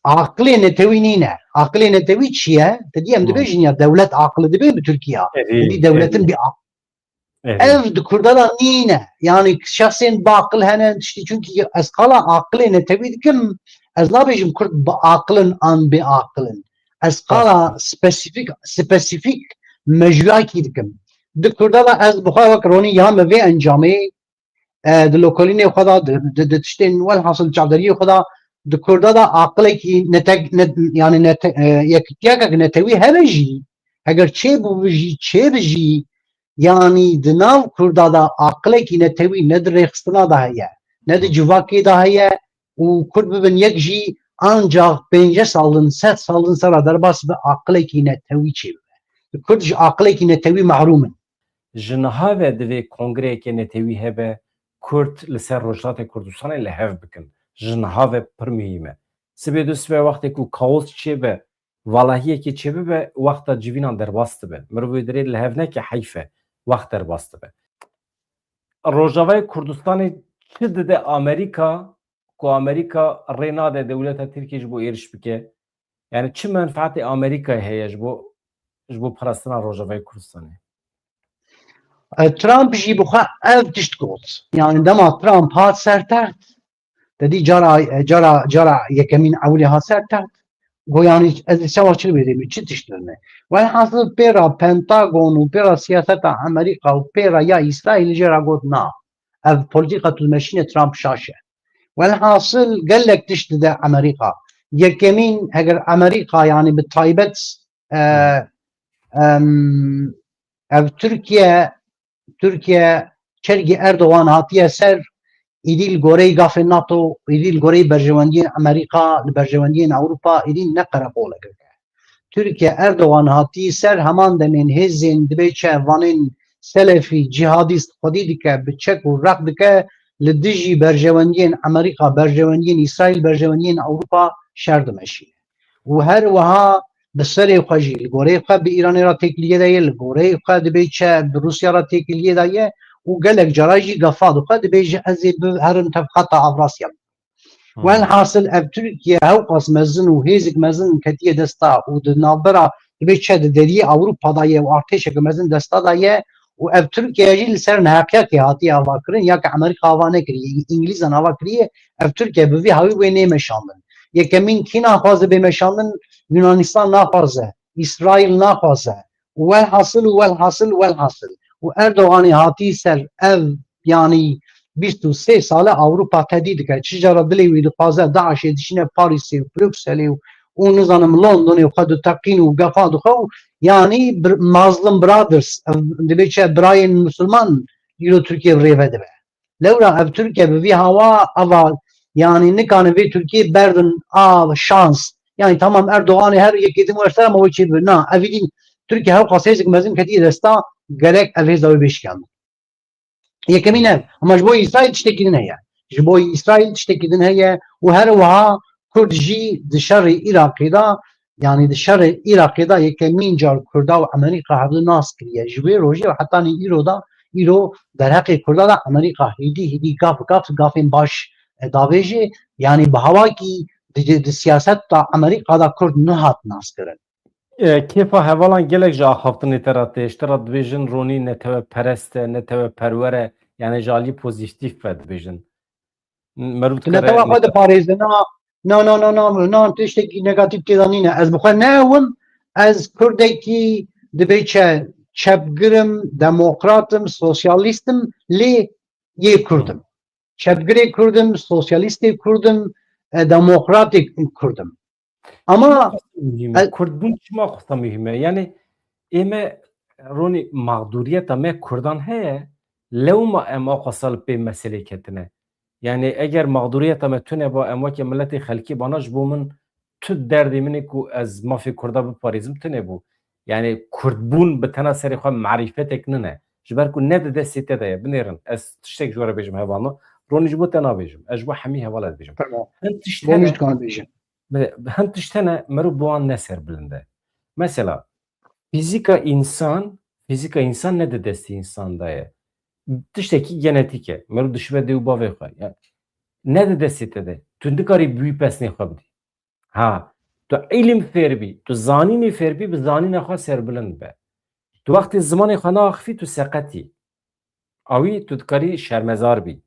aqilê netewî nîne. Aqilê netewî çi ye? Te dî em dibêjin ya dewlet aqil dibe bi Tirkiya. Te dî dewletin bir aq- Ev di Kurda da nîne. Yani şexsên baqil hene tiştî, çünkü ez qala aqilê netewî dikim. Ez nabêjim Kurd bi aqilin an bê aqilin. Ez qala spesifik, spesifik mejuyakî dikim. Di Kurda da ez bi xwe wek ronî ya me vê encamê, e, di lokolînê xwe de, di, di, di tiştên welhasil çavderiyê xwe de, di Kurda de aqilekî netek-, ne-, yani nete-, e, yek-, yekek netewî hebe jî, eger çêbû jî, çêbi jî, yani di nav Kurda de aqilekî netewî ne di rêxistina de heye, ne di civakê de heye û Kurd bibin yek jî ancax pêncî sal in, sed sal in sera derbas bi aqilekî netewî çêbibe. Kurd ji aqilekî netewî mehrûm in. Ji niha ve divê kongreyeke netewî hebe, Kurd li ser Rojhilatê Kurdistanê li hev bikin. Ji niha ve pir muhîm e. Sibê du sibe wextê ku kaos çêbe, valahiyekê çêbibe, wexta civînan derbas dibe. Mirov wê dirê li hev neke, heyf e, wext derbas dibe. Rojavayê Kurdistanê çi dide Amerîka, ku Amerîka rê nade dewleta Tirkiyê ji bo êriş bike? Yani çi menfaetê Amerîkayê heye ji bo, ji bo parastina Rojavayê Kurdistanê? E, Trump jî bi xwe ev tişt got. Yani dema Trump hat ser text, te dî cara, e, cara, cara yekemîn ewilê hat ser text, got yani ez ê sewa çi bêdemî, çi tişt dine? Welhasil pê ra Pentagon û pê ra siyaseta Amerîka û pê ra ya Îsraîl jê ra got na. Ev polîtîka tu dimeşîne Trump şaş e. Welhasil gelek tişt dide Amerîka. Yekemîn, heger Amerîka, yani bi taybet, e, em, ev Tirkiye, Tirkiye çergî Erdogan hatiye ser, îdî li goreyî gafên NATO, îdî li goreyî berjewendiyên Amerîka, li berjewendiyên Ewropa, îdî ne qereqolek e. Tirkiye Erdogan hatî ser heman demên hêzên dibê çi vanên selefî, cîhadîst xwedî dike, bi çek û rex dike, li dijî berjewendiyên Amerîka, berjewendiyên Îsraîl, berjewendiyên Ewropa şer dimeşîne. Û her wiha bi serê xwe jî, li goreyê xwe bi Îranê re têkiliyê de ye, li goreyê xwe dibê çi bi Rûsya re têkiliyê de ye û gelek cara jî gefa dixwe, dibêje ez ê bi herim tev xeta Avrasya. Welhasil ev Tirkiye hewqas mezin û hêzik mezin ketiye desta û di navbera dibê çi di deriyê Ewropa de ye û artêşeke mezin desta de ye û ev Tirkiye jî li ser neheqiyekê hatiye avakirin, ya ki Amerîka ava nekiriye, Îngilîzan ava kiriye, ev Tirkiye bi vî hawî wê nê meşandin. Yekemîn kî naxwaze bê meşandin? Yunanistan naxwaze, Îsraîl naxwaze. Û welhasil û welhasil welhasil. Û Erdoganê hatî ser ev, yanî bîst û sê sal e Ewropa tedî dike. Çi cara dilê wî dixwaze, DAIŞê dişîne Parîsê û Brukselê û, û nizanim Londonê û xwe diteqîn û gefa dixwe û, yanî bir-, Muslim Brothers, ev dibê çi birayên Musulman îro Tirkiye bi rê ve dibe. Lewra ev Tirkiye bi vî hawa ava, yanî nikane vê Tirkiye berdin a şans. Yanî tamam Erdoganê her yekê din wer ser ama wê çê dibe. Na, ev îdî Tirkiye hewqas hêzik mezin ketiye desta, gerek ev hêza wê bêşkandin. Yekemîn ev. Ama ji bo Îsraîl tiştekî din heye. Ji bo Îsraîl tiştekî din heye û her wiha Kurd jî di şerê Iraqê de, yanî di şerê Iraqê de yekemîn car Kurda û Amerîka hevdu nas kiriye. Ji wê rojê û hetanî îro de, îro derheqê Kurda de Amerîka hêdî hêdî gaf bi gaf gafên baş, e, davêjê. Yanî bi hawakî di, di, di siyaset de Amerîka de Kurd nehat naskirin. E, kêfa hevalan gelek ji axaftinê te re tê. Ji te re dibêjin Ronî neteweperest e, neteweperwer e, yani ji alî pozîtîf ve dibêjin. Merû Tu dikare netewa xwe nete- diparêze, na, na, na, na, na, na, tiştekî negatîf tê de nîne. Ez bi xwe ne ew im, ez Kurdekî dibê çe-, çepgir im, demokrat im, sosyalîst im, lê yê Kurd im. Çepgirê Kurd im, sosyalîstê Kurd im, e, demokratê Kurd im. Ama Çima qasa muhîm e? El- Kurdbûn çima qasa muhîm e? Yani ê me Ronî mexdûriyeta me Kurdan heye, lewma em a qasa li pê meselê ketine. Yani eger mexdûriyeta me tune ba, em weke miletê xelkê bana, ji bo min tu derdê min ê ku ez mafê Kurda biparêzim tune bû. Yani Kurdbûn bi tena serê xwe marîfetek nine. Ji ber ku ne di destê te de ye. Binêrin, ez tiştek ji we re bêjim hevalno. Ronî ji bo te nabêjim. Ez ji bo hemî hevala dibêjim. Tamam. Hin tişt Ronî hene, ji kan bêjim. bi- hin tişt hene mero bi wan ne serbilind e. Mesela, fîzîka însan, fîzîka însan ne di destê însan de ye. Tiştekî genetîk e. Mero dişibe dê û bavê xwe. Yani, ne di destê te de. Tu nikarî bi wî pesnê xwe bidî. Ha, tu îlim fêr bî, tu zanînê fêr bî, bi zanîna xwe serbilind be. Tu wextê zimanê xwe naaxifî, tu seqetî. Awî tu dikarî şermezar bî.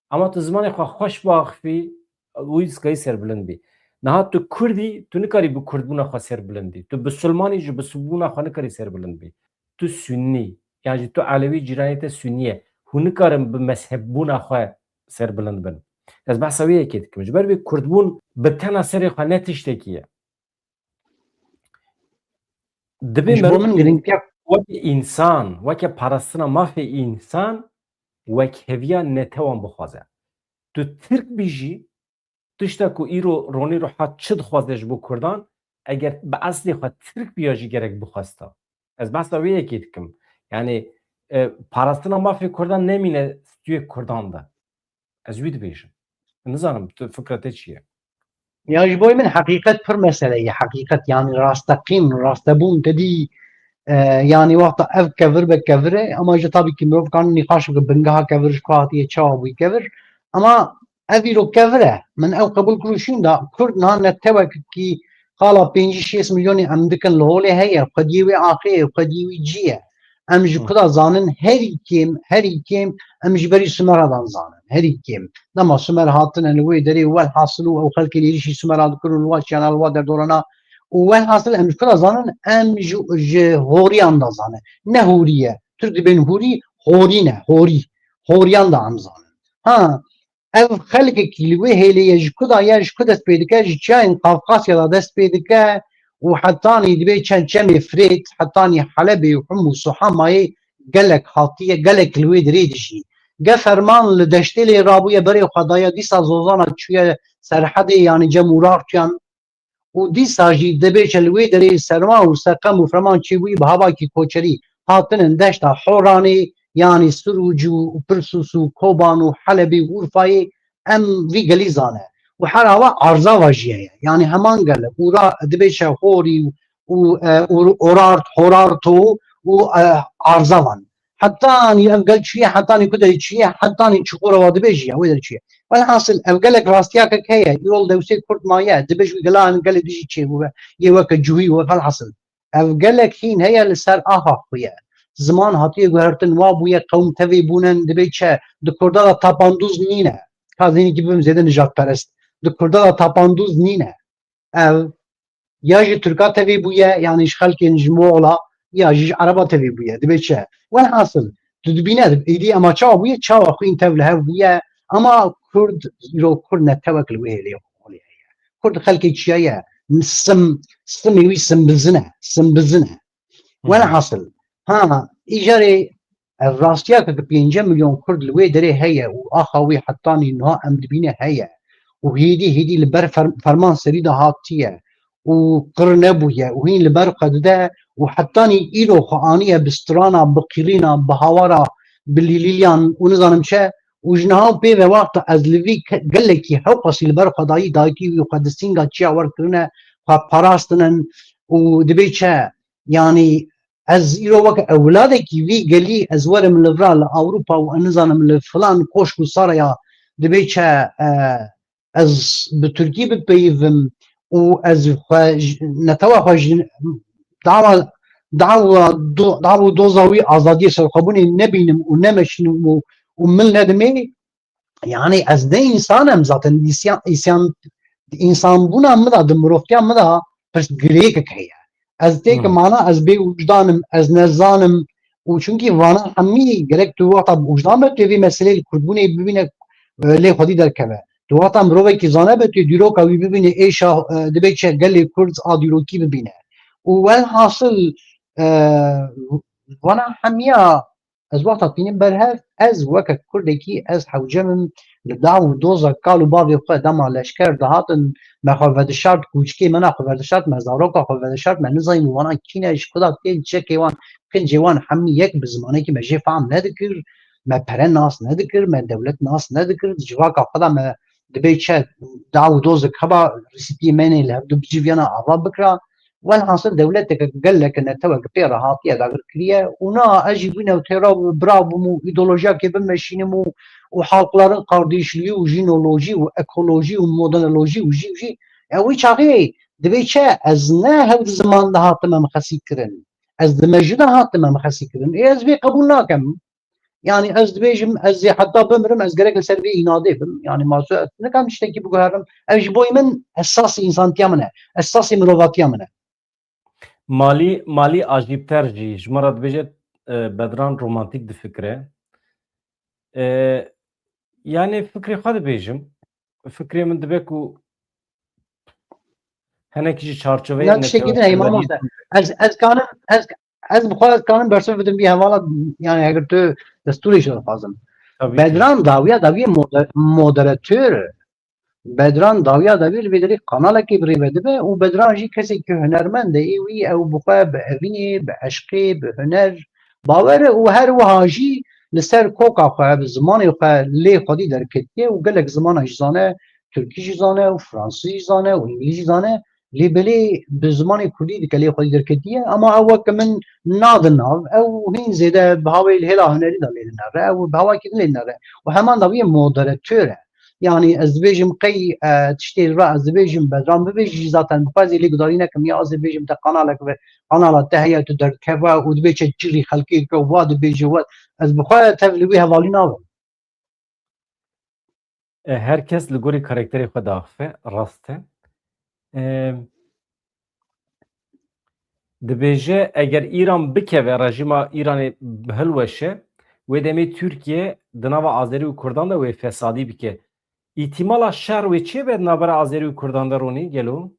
Ama tu zimanê xwe xweş biaxifî, wî dikarî serbilind bî. Niha tu Kurdî, tu nikarî bi Kurdbûna xwe serbilind bî. Tu Bisilmanî, ji Bisilbûna xwe nikarî serbilind bî. Tu Sunnî, yan jî tu Elewî, cîranê te Sunnî ye. Hûn nikarin bi mezhebbûna xwe serbilind bin. Ez behsa wê yekê dikim. Ji ber vê Kurdbûn bi tena serê xwe ne tiştekî ye. Dibê Ji bo meriv min girîngtiya weke însan, weke parastina mafê însan, wekheviya netewan bixwaze. Tu Tirk bî jî, tişta ku îro Ronî Ruhat çi dixwaze ji bo Kurdan, eger bi eslê xwe Tirk biya jî gerek bixwesta. Ez behsa wê yekê dikim. Yani, e, parastina mafê Kurdan nemîne stûyê Kurdan de. Ez wî dibêjim. Nizanim, tu fikra te çi ye? Ya ji bo min heqîqet pir mesele ye. Heqîqet, yani rasteqîn, rastebûn te dî, e, yani wexta ev kevir be kevir e, ama ji tabî ki mirov kan nîqaş bike bingeha kevir ji ku hatiye, çawa bûyî kevir. Ama ev îro kevir e. Min ew qebûl kir û şûn da. Kurd niha netewekî qala pêncî şêst milyonî em dikin li holê heye. Xwediyê wê axê ye, xwediyê wî cî ye. Em ji Hı. ku da zanin herî kêm, herî kêm em ji berî Sumera dan zanin. Herî kêm. Dema Sumer hatine li wê derê, welhasil û ew xelkê li êrîşî Sumera dikirin û li wa çiyana, li wa derdorana. Û welhasil em ji ku da zanin, em ji, ji horiyan da zanin. Ne hûrî ye. Tirk dibên hûrî, horî ne, horî. Horiyan da em zanin. Ha, ev xelkekî li wê hêlê ye, ji ku da ye, ji ku dest pê dike, ji çiyayên Qafqasya da dest pê dike û hetanî dibê çend çemê Firêt, hetanî Helebê û Hum û Suhamayê gelek hatiye, gelek li wê dirê dijî. Ge ferman li deştê lê rabûye, berê xwe daye, dîsa zozana çûye serhedê, yanî cem Urartuyan. Û dîsa jî dibêje li wê derê Serma û Seqem û Freman çêbûyî bi havakî koçerî hatinin deşta Horanê, yanî Sirûc û Pirsûs û Koban û Helebê û Urfayê, em vî gelî zane. Û her awa Arzava jî heye. Yanî heman gel e. Ûra dibêje Horî û, e, û Orart, Horarto û, e, Arzavan. Hetanî ev gel çûye, hetanî ku derê çûye, hetanî Çukurova dibêjî ya, wê derê çûye. Welhasil, ev gelek rastiyakek heye, îro li Dewsê Kurd maye, dibêj wî gelan gelê dijî çêbûbe, yê weke Cuhî û welhasil. Ev gelek hîn heye li ser axa xwe ye. Ziman hatiye guhertin, wa bûye qewm tevê bûnen, dibê çi, di Kurda da tapandûz nîne. Ka zênîkî bibim zêde nijadperest. Di Kurda da tapandûz nîne. Ev ya ji Tirka tevî bûye, yanî ji xelkên ji Moxla, ya jî ji Ereba tevî bûye. Dibê çi? Welhasil, tu dibîne, êdî ema çawa bûye, çawa xwîn tev li hev bûye, ema Kurd, îro Kurd netewek li wê hêlê holê heye. Kurd xelkê çiya ye? Sim, simê wî simbizin e, simbizin e. Welhasil, ha, îcarê ev rastiya ke pênce milyon Kurd li wê derê heye û axa wê hetanî niha em dibîne heye û hêdî hêdî li ber fer-, ferman serî de hatiye û qir nebûye û hîn li ber xwe dide û hetanî îro xwe aniye bi strana, bi qîrîna, bi hawara, bi lîlîliyan û nizanim çi û ji niha pê ve wexta ez li vî ke-, gelekî hewqasî li ber xwe dayî, dayikî wî xwe di sînga çiya wer kirine, xwe parastinin û dibê çi? Yanî ez îro weke ewladekî vî gelî ez werim li vira li Ewropa û ez nizanim li filan koşk û saraya dibê çi, e, ez bi Tirkî bipeyivim û ez xwe ji, netewa xwe ji dawa, dawa do-, dawa û doza wî azadiyê serxwebûnê nebînim û nemeşînim û, û min nedimê, yani ez ne însan im zaten, îsyan, îsyan, însanbûna min de, di mirovtiya min de pirsgirêkek heye. Ez têkim Hmm. ana, ez bê wijdan im, ez nezanim û çunkî vana hemî gerek tu wexta bi wijdan be, tu vê meselê li kurdbûnê bibîne, e, lê xwedî derkeve. Tu wexta mirovekî zane be, tu dîroka wî bibîne, êşa, e, dibê çi gelê kurd a dîrokî bibîne. Û welhasil, e, vana hemiya ez wexta tînim ber hev, ez weke kurdekî ez hewcem im li daw û doza kal û bavê xwe dema leşker dihatin, me xwe vedişart, kûçikê me na xwe vedişart, me zaroka xwe vedişart, me nizanî wana kî ne, ji ku da tê, çekê wan, kincê wan hemî yek bi zimanekî me jê fehm nedikir. me pere nas nedikir, me dewlet nas nedikir, di civaka xwe de me dibê çi da û dozek heba resîtiyê me nê li hevdu biciviyana ava bikira. Welhasil dewleteke gelek netewek pê re hatiye dagirkiriye û na ez jî wî newtê re bira bûm û îdeolojiyakê bimeşînim û û halkların kardeşliği û jinolojî û ekolojî û modernolojî û jî û jî. Ya wî çaxê dibê çi? Ez ne hev di ziman de hatime mixesî kirin. Ez di mejî de hatime mixesî kirin. Ê ez vê qebûl nakem. Yani ez dibêjim, ez ê heta bimirim, ez gerek li ser vê înadê bim. Yani masu ez nikem tiştekî biguherim. Ev ji bo min esasê însantiya min e. Esasê mirovatiya min e. Malî, malî ajîbter jî ji me re dibêje, e, Bedran romantîk difikire. E, yani fikrê xwe dibêjim. Fikrê min dibe ku henekî ji çarçoveyê Ne tiştekî din heye, mamoste. Ez, ez kanim, ez, ez bi xwe ez kanim bersiv bidim vî hevala, yani eger tu destûrê ji dixwazim. Tabii ki. Bedran dawiya dawiyê moder-, moderator. Bedran dawiya dawiyê li vê derê kanalekê bi rê ve dibe û Bedran jî kesekî hunermend e, ê wî ew bi xwe bi evînê, bi eşqê, bi huner bawer e û her wiha jî li ser koka xwe, bi zimanê xwe lê xwedî derketiye û gelek zimana jî zane, tirkî jî zane û fransî jî zane û îngilîzî zane. Lê belê bi zimanê kurdî dike lê xwedî derketiye, ama ew weke min nadin nav, ew hîn zêde bi hawê li hêla hunerî de lê dinere, ew bi hawakî din lê dinere. Û heman dawiyê moderator e. Yani ez dibêjim qey, e, tiştê ra ez dibêjim, Bedran bibêjî jî zaten bi xwe ez ê lê gudarî nekim, ya ez ê dibêjim te kanalek ve, kanala te heye, tu derdikeve û dibê çi cirî xelkê dike û va dibêje we, ez bi xwe tev li wî hevalî nabim. E, her kes li gorî karakterê xwe diaxife, rast e. E, dibêje, eger Îran bikeve, rejîma Îranê hilweşe, wê demê Tirkiye di nava Azerî û Kurdan de wê fesadî bike. Îtîmala şer wê çê be di navbera Azerî û Kurdan de, Ronî, gelo?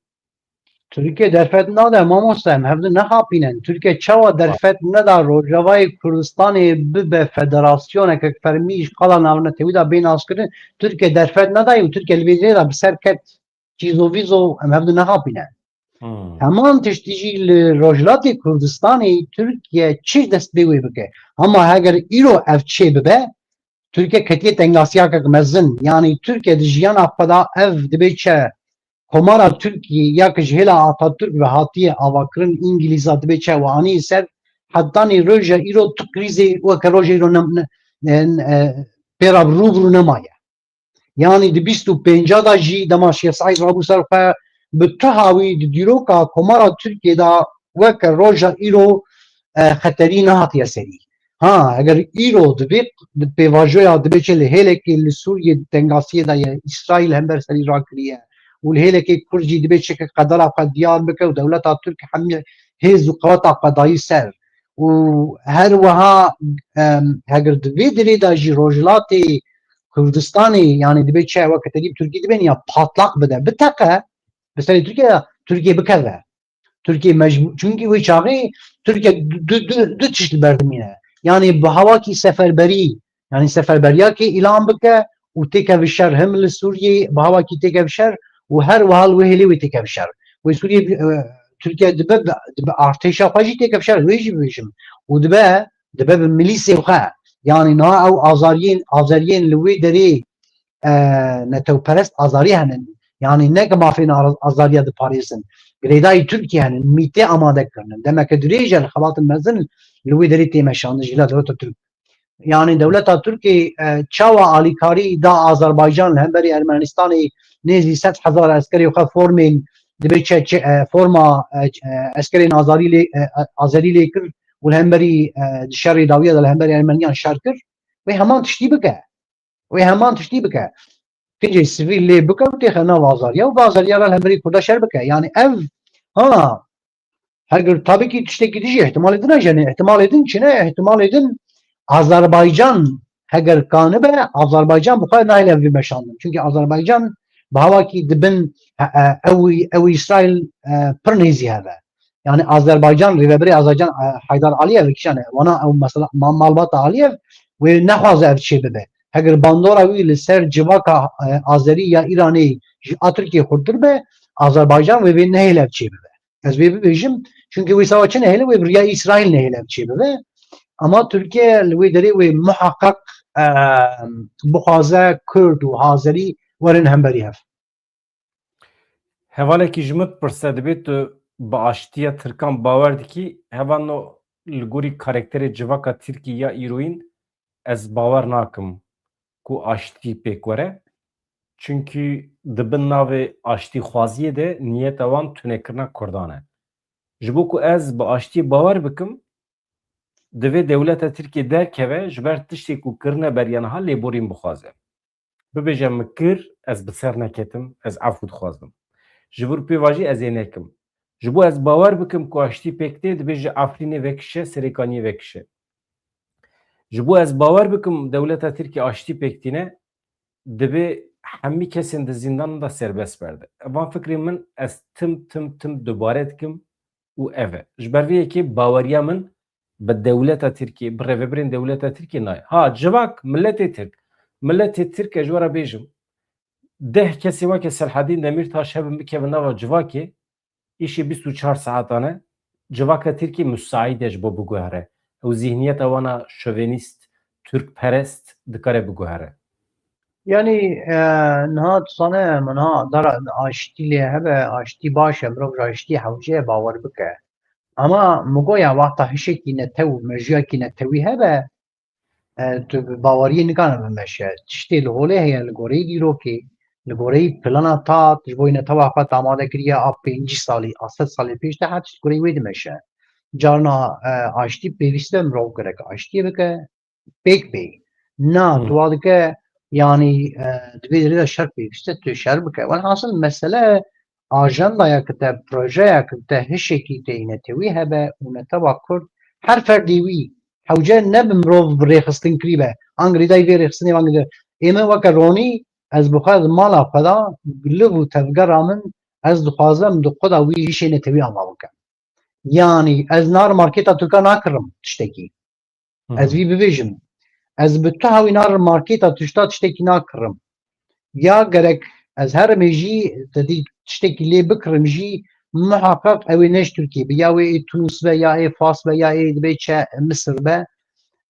Tirkiye derfet nade mamoste, em hevdu nexapînin. Tirkiye çawa derfet neda Rojavayê Kurdistanê bibe federasyoneke fermî ji qala navnetewî de bê naskirin? Tirkiye derfet nedayê û Tirkiye li vê derê de bi ser ket. Çîzo vîzo em hevdu nexapîne. Hmm. Heman tiştî jî li Rojhilatê Kurdistanê Tirkiye çi dest pê wê bike? Hema heger îro ev çê bibe, Tirkiye ketiye tengasiyakek mezin. Yanî Tirkiye di jiyana xwe de ev dibê çi? Komara Tirkiyê ya ki ji hêla Atatürk ve hatiye avakirin, Îngilîza dibê çi? Û anî ser hetanî roja îro tu krîzê weke roja îro ne, ne, ne, e, pê re rû bi rû nemaye. Yanî di bîst û pênca de jî dema Şêx Seîd rabû ser xwe, bi tu hawî di dîroka Komara Tirkiyê de weke roja îro, e, xeterî nehatiye serî. Ha, eger îro di vê, di pêvajoya dibê çi li hêlekê li Sûriyê di tengasiyê de ye, Îsraîl hember serî rakiriye û li hêlekê Kurd jî dibê çi ki qedera xwe diyar bike û dewleta Tirk hemî hêz û qeweta xwe dayî ser û her wiha, em, heger di vê derê de jî Rojhilatê Kurdistanê, yanî dibê çi weke tedîb Tirkî dibên ya patlak bide, biteqe, bi serê Tirkiye de Tirkiye bikeve. Tirkiye mecbûr, çunkî wê çaxê Tirkiye du, du, du, du tişt li ber dimîne. Yanî bi hawakî seferberî, yanî seferberiyakê îlan bike û têkeve şer, him li Sûriyê bi hawakî têkeve şer û her wiha li wê hêlê wê têkeve şer. Wê Sûriyê, e, Tirkiye dibe, dibe artêşa xwe jî têkeve şer, wê jî bibêjim. Û dibe, dibe bi milîsê xwe. Yanî niha ew azariyên, azariyên li wê derê e, netewperest azarî henin. Yanî ne ki mafên ar-, azariya diparêzin. Girêdayî Tirkiyê henin, mîtê amade kirinin. Demeke dirêj e li xebatin mezin li wê derê tê meşandin ji hêla dewleta Tirk. Yanî dewleta Tirkê, e, çawa alîkarî da Azerbaycan li hemberî Ermenistanê nêzî sed hezar eskerê xwe formên dibê çe, çe, e, forma, e, e, eskerên azarî lê, e, e, azerî lê kir û li hemberî, e, di şerê dawiya de li hemberî Ermeniyan şer kir. Wê heman tiştî bike. Wê heman tiştî bike. Kincê sivîl lê bike û têxe nav azariya û bi azariya re li hemberî Kurda şer bike. Yanî ev, ha, heger tabî kî tiştekî dijî îhtimalê din e, jenê îhtimalê din çi ne? Îhtimalê din Azerbaycan heger kanibe, Azerbaycan bi xwe nahêle ev vê meşandin. Çunkî Azerbaycan bi hawakî dibin, e, e, ew, ew Îsraîl, e, pir nêzî hev e. Yanî Azerbaycan, rêveberê Azerbaycan, e, Heydar Aliyev kişane, wana ew mesela ma-, malbata Aliyev wê nexwaze ev çê bibe. Heger bandora wî li ser civaka, e, Azerî ya Îranê ji a Tirkiyê xurtir be, Azerbaycan wê vê nehêle ev çê bibe. Ez vê bibêjim, çunkî wê sawa çi nehêle, wê bi riya Îsraîl nehêle ev çê bibe. Ama Tirkiye li wê derê wê muheqeq, e, bixwaze Kurd û Hazerî werin hemberî hev. Hevalekî ji min dipirse, dibê tu bi aştiya Tirkan bawer dikî? Hevalno, li gorî karakterê civaka Tirkî ya îroyîn ez bawer nakim ku aştî pêk were. Çunkî di bin navê aştîxwaziyê de niyeta wan tunekirina Kurdan e. Ji bo ku ez bi aştiyê bawer bikim, divê dewleta Tirkiyê derkeve, ji ber tiştê ku kirine beriya niha lêborîn bixwaze. Bibêje, min kir, ez bi ser neketim, ez efû dixwazim. Ji vir pêva jî ez ê nekim. Ji bo ez bawer bikim ku aştî pêk tê, divê ji Efrînê vekişe, Serêkaniyê vekişe. Ji bo ez bawer bikim dewleta Tirkiyê aştî pêk tîne, divê hemî kesên di zîndanan de serbest berde. Van fikrê min ez tim, tim, tim dubare dikim û ev e. Ji ber vê yekê baweriya min bi dewleta Tirkiyê, bi rêvebirên dewleta Tirkiyê nayê. Ha, civak, miletê Tirk. Miletê Tirk, ez ji we re bêjim, deh kesê weke Selhedîn Demîrtaş hebin, bikevin nava civakê, îşê bîst û çar saetan e. Civaka Tirkiyê musaîd e ji bo biguhere. Ew zîhniyeta wana şovenîst, Tirkperest dikare biguhere. Yanî, e, niha tu zane, min niha dara aştî lê hebe, aştî baş e, mirov ji aştî hewce ye bawer bike. Ama min got ya wexta hişekî netew, mejiyakî netewî hebe, e, tu bi baweriyê nikane bimeşe. Tiştê li holê heye, li goreyî dîrokê, li goreyî plana tat, ji bo netewa xwe amade kiriye a pêncî salî, a sed salê pêş de her tişt goreyî wê dimeşe. Carna, e, aştî pêwîst e, mirov gerek aştiyê bike, pêk bê. Na, Hmm. tu wa dike, yanî, e, di vê derê de şer pêwîst e, tu şer bike. Welhasil mesele ajandayek te, projeyek te, hişekî te yî netewî hebe û netewa Kurd, her ferdê wî hewce ne bi mirov bi rêxistin kirî be. An girêdayî vê rêxistinê, an girêdayî. Ê min weke ronî, ez bi xwe di mala xwe de, liv û tevgera min, ez dixwazim di xwe de wî hişê netewî ava bikim. Yanî ez nar marketa Tirka nakirim tiştekî. Hı hı. Ez vî bibêjim. Ez bi tu hewî nar marketa tişta tiştekî nakirim. Ya gerek ez herimê jî te dî tiştekî lê bikirim jî, muheqeq ew ê ne ji Tirkiyê be, ya wê ê Tunus be, ya ê Fas be, ya ê dibê çi Misir be.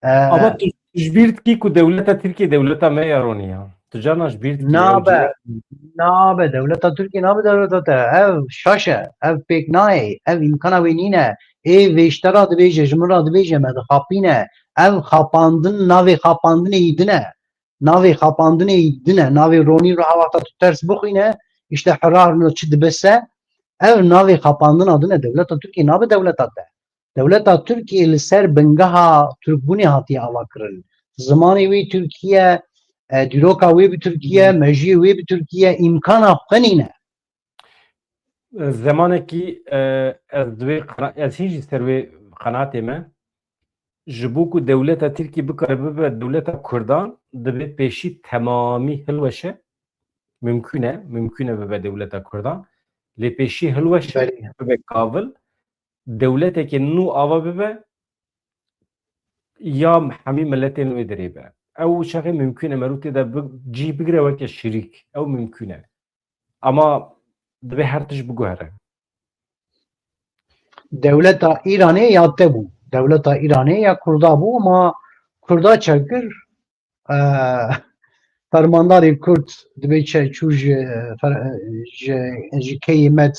E, Ama tu ji bîr dikî ku dewleta Tirkiyê dewleta me ya ronî ya. Tu carna ji bîr dikî, ew Nabe, cîran nabe, dewleta Tirkiyê nabe dewleta te. Ev şaş e, ev pêk nayê, ev îmkana wê nîne. Ê vêşte ra dibêje, ji min ra dibêje, me dixapîne. Ev xapandin, navê xapandinê yî din e. Navê xapandinê yî din e. Navê ronî ra wexta tu ters bixwîne, îşte hirar no çi dibe se. Ev navê xapandina din e. Dewleta Tirkiyê nabe dewleta te. Dewleta Tirkiyê li ser bingeha Tirkbûnê hatiye avakirin. Zimanê wê Tirkî ye, e, dîroka wê bi Tirkî ye, mejiyê wê bi Tirkî ye, îmkana xwe nîne. Zemanekî, e, ez di wê qena-, ez hîn jî ser wê qenaatê me. Ji bo ku dewleta Tirkî bikare bibe dewleta Kurdan, divê pêşî temamî hilweşe. Mimkûn e, mimkûn e bibe dewleta Kurdan. Lê pêşî hilweşe, Belê. bibe kavil. Dewleteke nû ava bibe, ya hemî miletên wê derê be. Ew çaxê mimkûn e, merû tê de bi-, cî bigire weke şirîk. Ew mimkûn e. Ama divê her tişt biguhere. Dewleta Îranê ya te bû. Dewleta Îranê ya Kurda bû, ama Kurda çekir, e, fermandarê Kurd dibê çe çû ji, fer-, ji, ji keyê Med,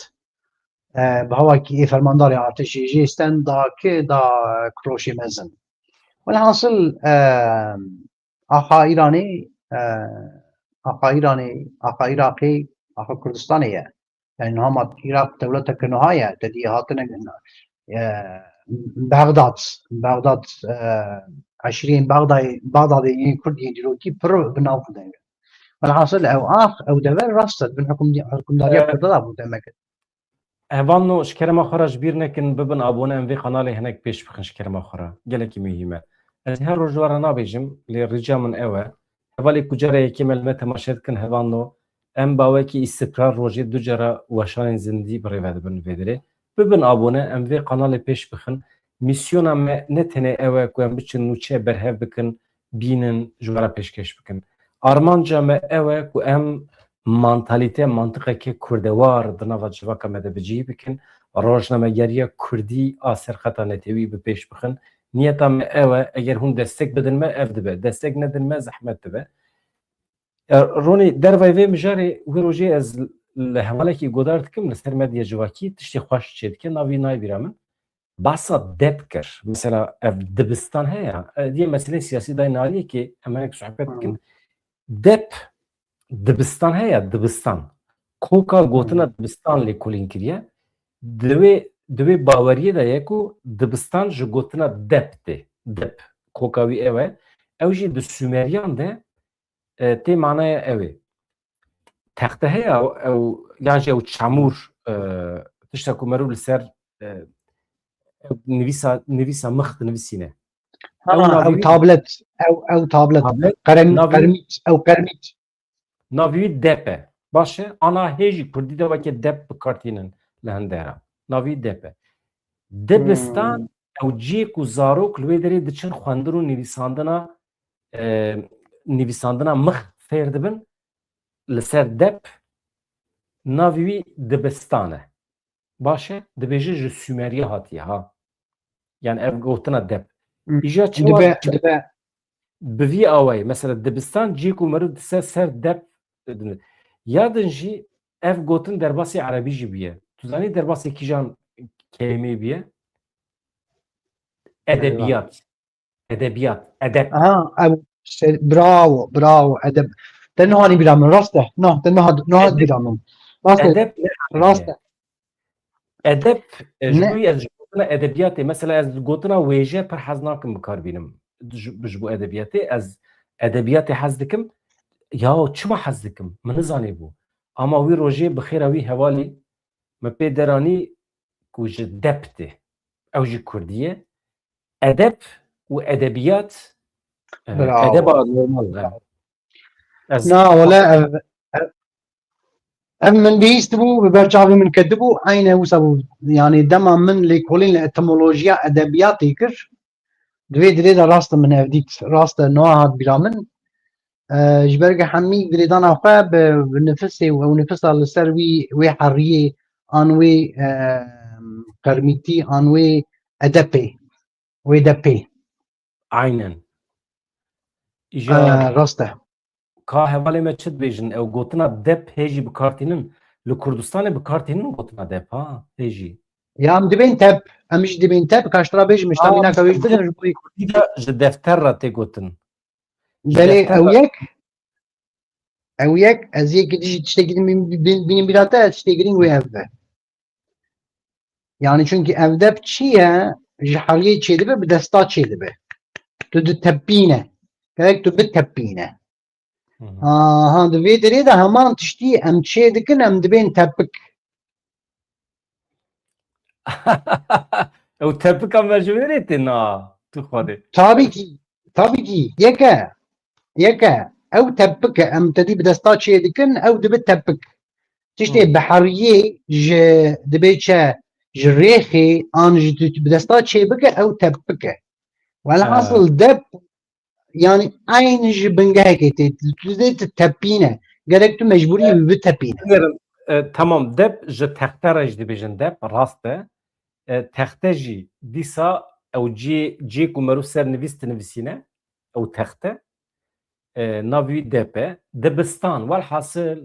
e, bi hawakî ê fermandarê artêşê jê sten da ki da kiroşê mezin. Welhasil, e, axa Îranê, e, axa Îranê, axa Iraqê, axa Kurdistanê ye. Yani niha ma Iraq dewleteke nuha ye, te dî hatine, e, Bexdad, Bexdad, e, eşîrên Bexdayê, Bexdadê yên Kurd yên dîrokî pir bi nav xwe de ne. Welhasil ew ax, ew dever rast e, bin hukm-, hukmdariya Kurda da bû demek. Hevalno, ji kerema xwe re ji bîr nekin, bibin abone, em vê kanalê hinek pêş bixin ji kerema xwe re. Gelekî muhîm e. Ez her roj we re nabêjim, lê rica min ew e. Hevalê ku cara yekê me li me temaşe dikin, hevalno, em bi awekî îstikrar rojê du cara weşanên zindî bi rêve dibin vê derê. Bibin abone, em vê kanalê pêş bixin. Mîsyona me ne tenê ew e ku em biçin nûçe berhev bikin, bînin, ji we re pêşkêş bikin. Armanca me ew e ku em mantalîte, mantiqeke kurdewar di nava civaka me de bi cihî bikin, rojnamegeriya kurdî a serxeta netewî bi pêş bixin, Niyeta me ew e, eger hûn destek bidin me, ev dibe. Destek nedin me, zehmet dibe. E, Ronî, dervayê vê mijarê wê rojê ez li hevalekî godar dikim, li ser medya civakî tiştê xweş çêdike, navî nayê bîra min. Basa dep kir. Mesela ev dibistan heye. E, diye meselê siyasî dayne aliyê ki em hinek sohbet dikin. Dep, dibistan heye, dibistan. Koka gotina dibistan lêkolîn kiriye. Di wê, di wê baweriyê de ye ku dibistan ji gotina dep tê. Dep. Koka wî ew e. Ew jî di Sumeriyan de, e, tê manaya ew ê. Texte heye ew, ew, yan jî ew çamûr, e, tişta ku merû li ser, e, ew nivîsa, nivîsa mix dinivîsîne. Ha, Ew navî ew wî tablet, ew, ew tablet. Tablet, Qerem-, navî wî qermît, ew qermît. Navî wî dep e. Baş e, ana hê jî kurdî de weke dep bi kar tînin li hindera. Navî wî dep e. Dibistan, Hmm. ew cihê ku zarok li wê derê diçin xwendin û nivîsandina, e, nivîsandina mix fêr dibin, li ser dep, navî wî dibistan e. Baş e, dibêje ji Sumeriya hatiye ha. Yani ev gotina dep. Hmm. Îja çawa Dibe, çi-, dibe. bi vî awayî, mesela dibistan cihê ku meriv dise ser dep, ya din jî ev gotin derbasî erebî jî bûye. Tu zanî derbasî kîjan kelimeyê bûye? Eyvah. Edebiyat. Edebiyat. Edeb. Aha, ew şey, bravo, bravo, edeb. Te niha anî bîra min, rast e. Na, te niha, niha Edeb. bîra min. Rast e. Edeb ne Rast anî? e. Edeb, e, ji Ne? bo ez ji gotina edebiyatê, mesela ez gotina wêje pir hez nakim bi kar bînim. Ji, ji bo edebiyatê, ez edebiyatê hez dikim. Ya çima hez dikim? Min nizanî bû. Ama wî rojê bi xêra wî hevalî me pê deranî ku ji dep tê. Ew jî kurdî ye. Edeb û edebiyat, e, Bravo. edeba normal, e. Ez Na, wele ev, ev, ev min bihîstibû, bi ber çavê min ketibû, eyne wisa bû. Yani dema min lêkolîn li etimolojiya edebiyatê kir, di vê dirê de rast e min ev dît. Rast e, niha hat bîra min. E, ji ber ku hemî girêdana xwe bi, bi nifisê û ew nifisa li ser wî, wê heriyê, an wê, e, qermîtî, an wê edepê, wê depê. Aynen. Îja E, rast e. ka hevalê me çi dibêjin? Ew gotina dep hê jî bi kar tînin. Li Kurdistanê bi kar tînin gotina dep, ha? Hê jî. Ya em dibên tep, em jî dibên tep, ka ji te re bêjim, ji te Aa, mînaka wê ji te de ji bo Kurdî de ji defter re tê gotin. Ji Belê defter ew re yek, ew yek, ez yekî dijî tiştekî din bin-, bin-, bînim bîra te, tiştê girîng wê ev be. Yani çünkü ev dep çi ye? Ji heriyê çêdibe, bi desta çêdibe. Tu ditepîne. Gerek tu bitepîne. Hı hı. Aha, di vê derê de heman tiştî em çê dikin, em dibên tepik. Ew tepika me ji wê rê tê na, tu Xwedê. Tabii ki, tabii ki, yeke, yeke, ew tepik e, em tedî bi desta çê dikin, ew dibe tepik. Tiştê Hı. bi heriyê ji dibe çe, ji rêxê an ji tu bi desta çê bike, ew tepik e. Welhasil Ha. dep, yani aynı ji bingehekê tê, tu dê tu tepîne. Gerek tu mecbûrî Evet. wî bitepîne. Dinlerim. E, tamam, dep ji texte re jî dibêjin dep, rast e. E, texte jî dîsa ew cî, cî ku merû ser nivîs dinivîsîne, ew texte. E, navî wî dep e. Dibistan, welhasil,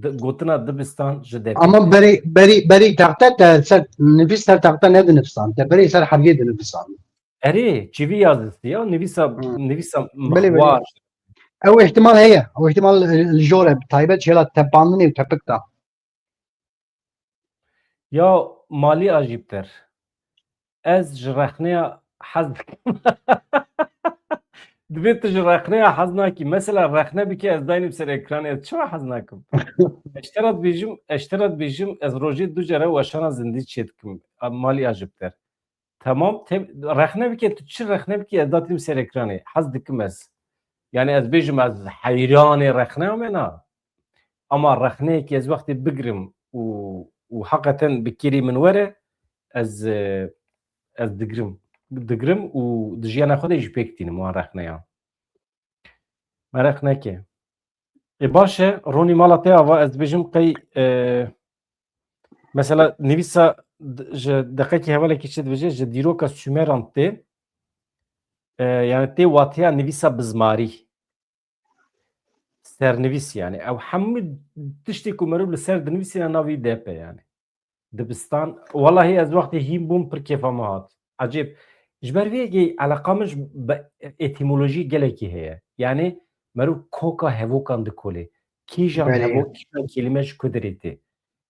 di-, gotina dibistan ji dep e. Ama berî, berî, berî texte te ser nivîs ser texte nedinivîsan, te berî ser heriyê dinivîsan. Erê, çivî yazısı ya, nivîsa, Hmm. nivîsa Belê, belê. mexwar. Ew ihtimal heye, ew ihtimal, e, li jor e, bi taybet ji hêla tepandinê û tepik de. Ya malî ajîbtir. Ez ji rexneya hez dikim. Divê tu ji rexneya hez nakî. Mesela rexne bike ez daynim ser ekranê, ez çima hez nakim? Ez ji te re dibêjim, ez ji te re dibêjim, ez rojê du care weşana zindî çêdikim. A, malî ajîbtir. Tamam, te-, rexne bike, tu çi rexne bikî, ez datînim ser ekranê. Hez dikim ez. Yani ez bêjim ez heyranê rexneya me na. Ama rexneyekî ez wextê bigrim û, û heqeten bi kêrî min were, ez, e, ez digrim. Digrim û di jiyana xwe de jî pêk tînim wan rexneyan. Meraq neke. E, baş e, Ronî, mala te ava, ez dibêjim qey, e, mesela nivîsa d-, ji deqekî hevalekî çi dibêje, ji dîroka Sumeran tê. E, yani tê wateya nivîsa bizmarî. Sernivîs yani. Ew hemû tiştê ku meriv li ser dinivîsîne navî D P yani. Dibistan. Wallahî ez wextê hîn bûm pir kêfa min hat. Ecêb. Ji ber vê yekê eleqa min ji be-, etîmolojî gelekî heye. Yani meriv koka hevokan dikolê. Kîjan Belê. hevo, kîjan kelîme ji ku derê tê.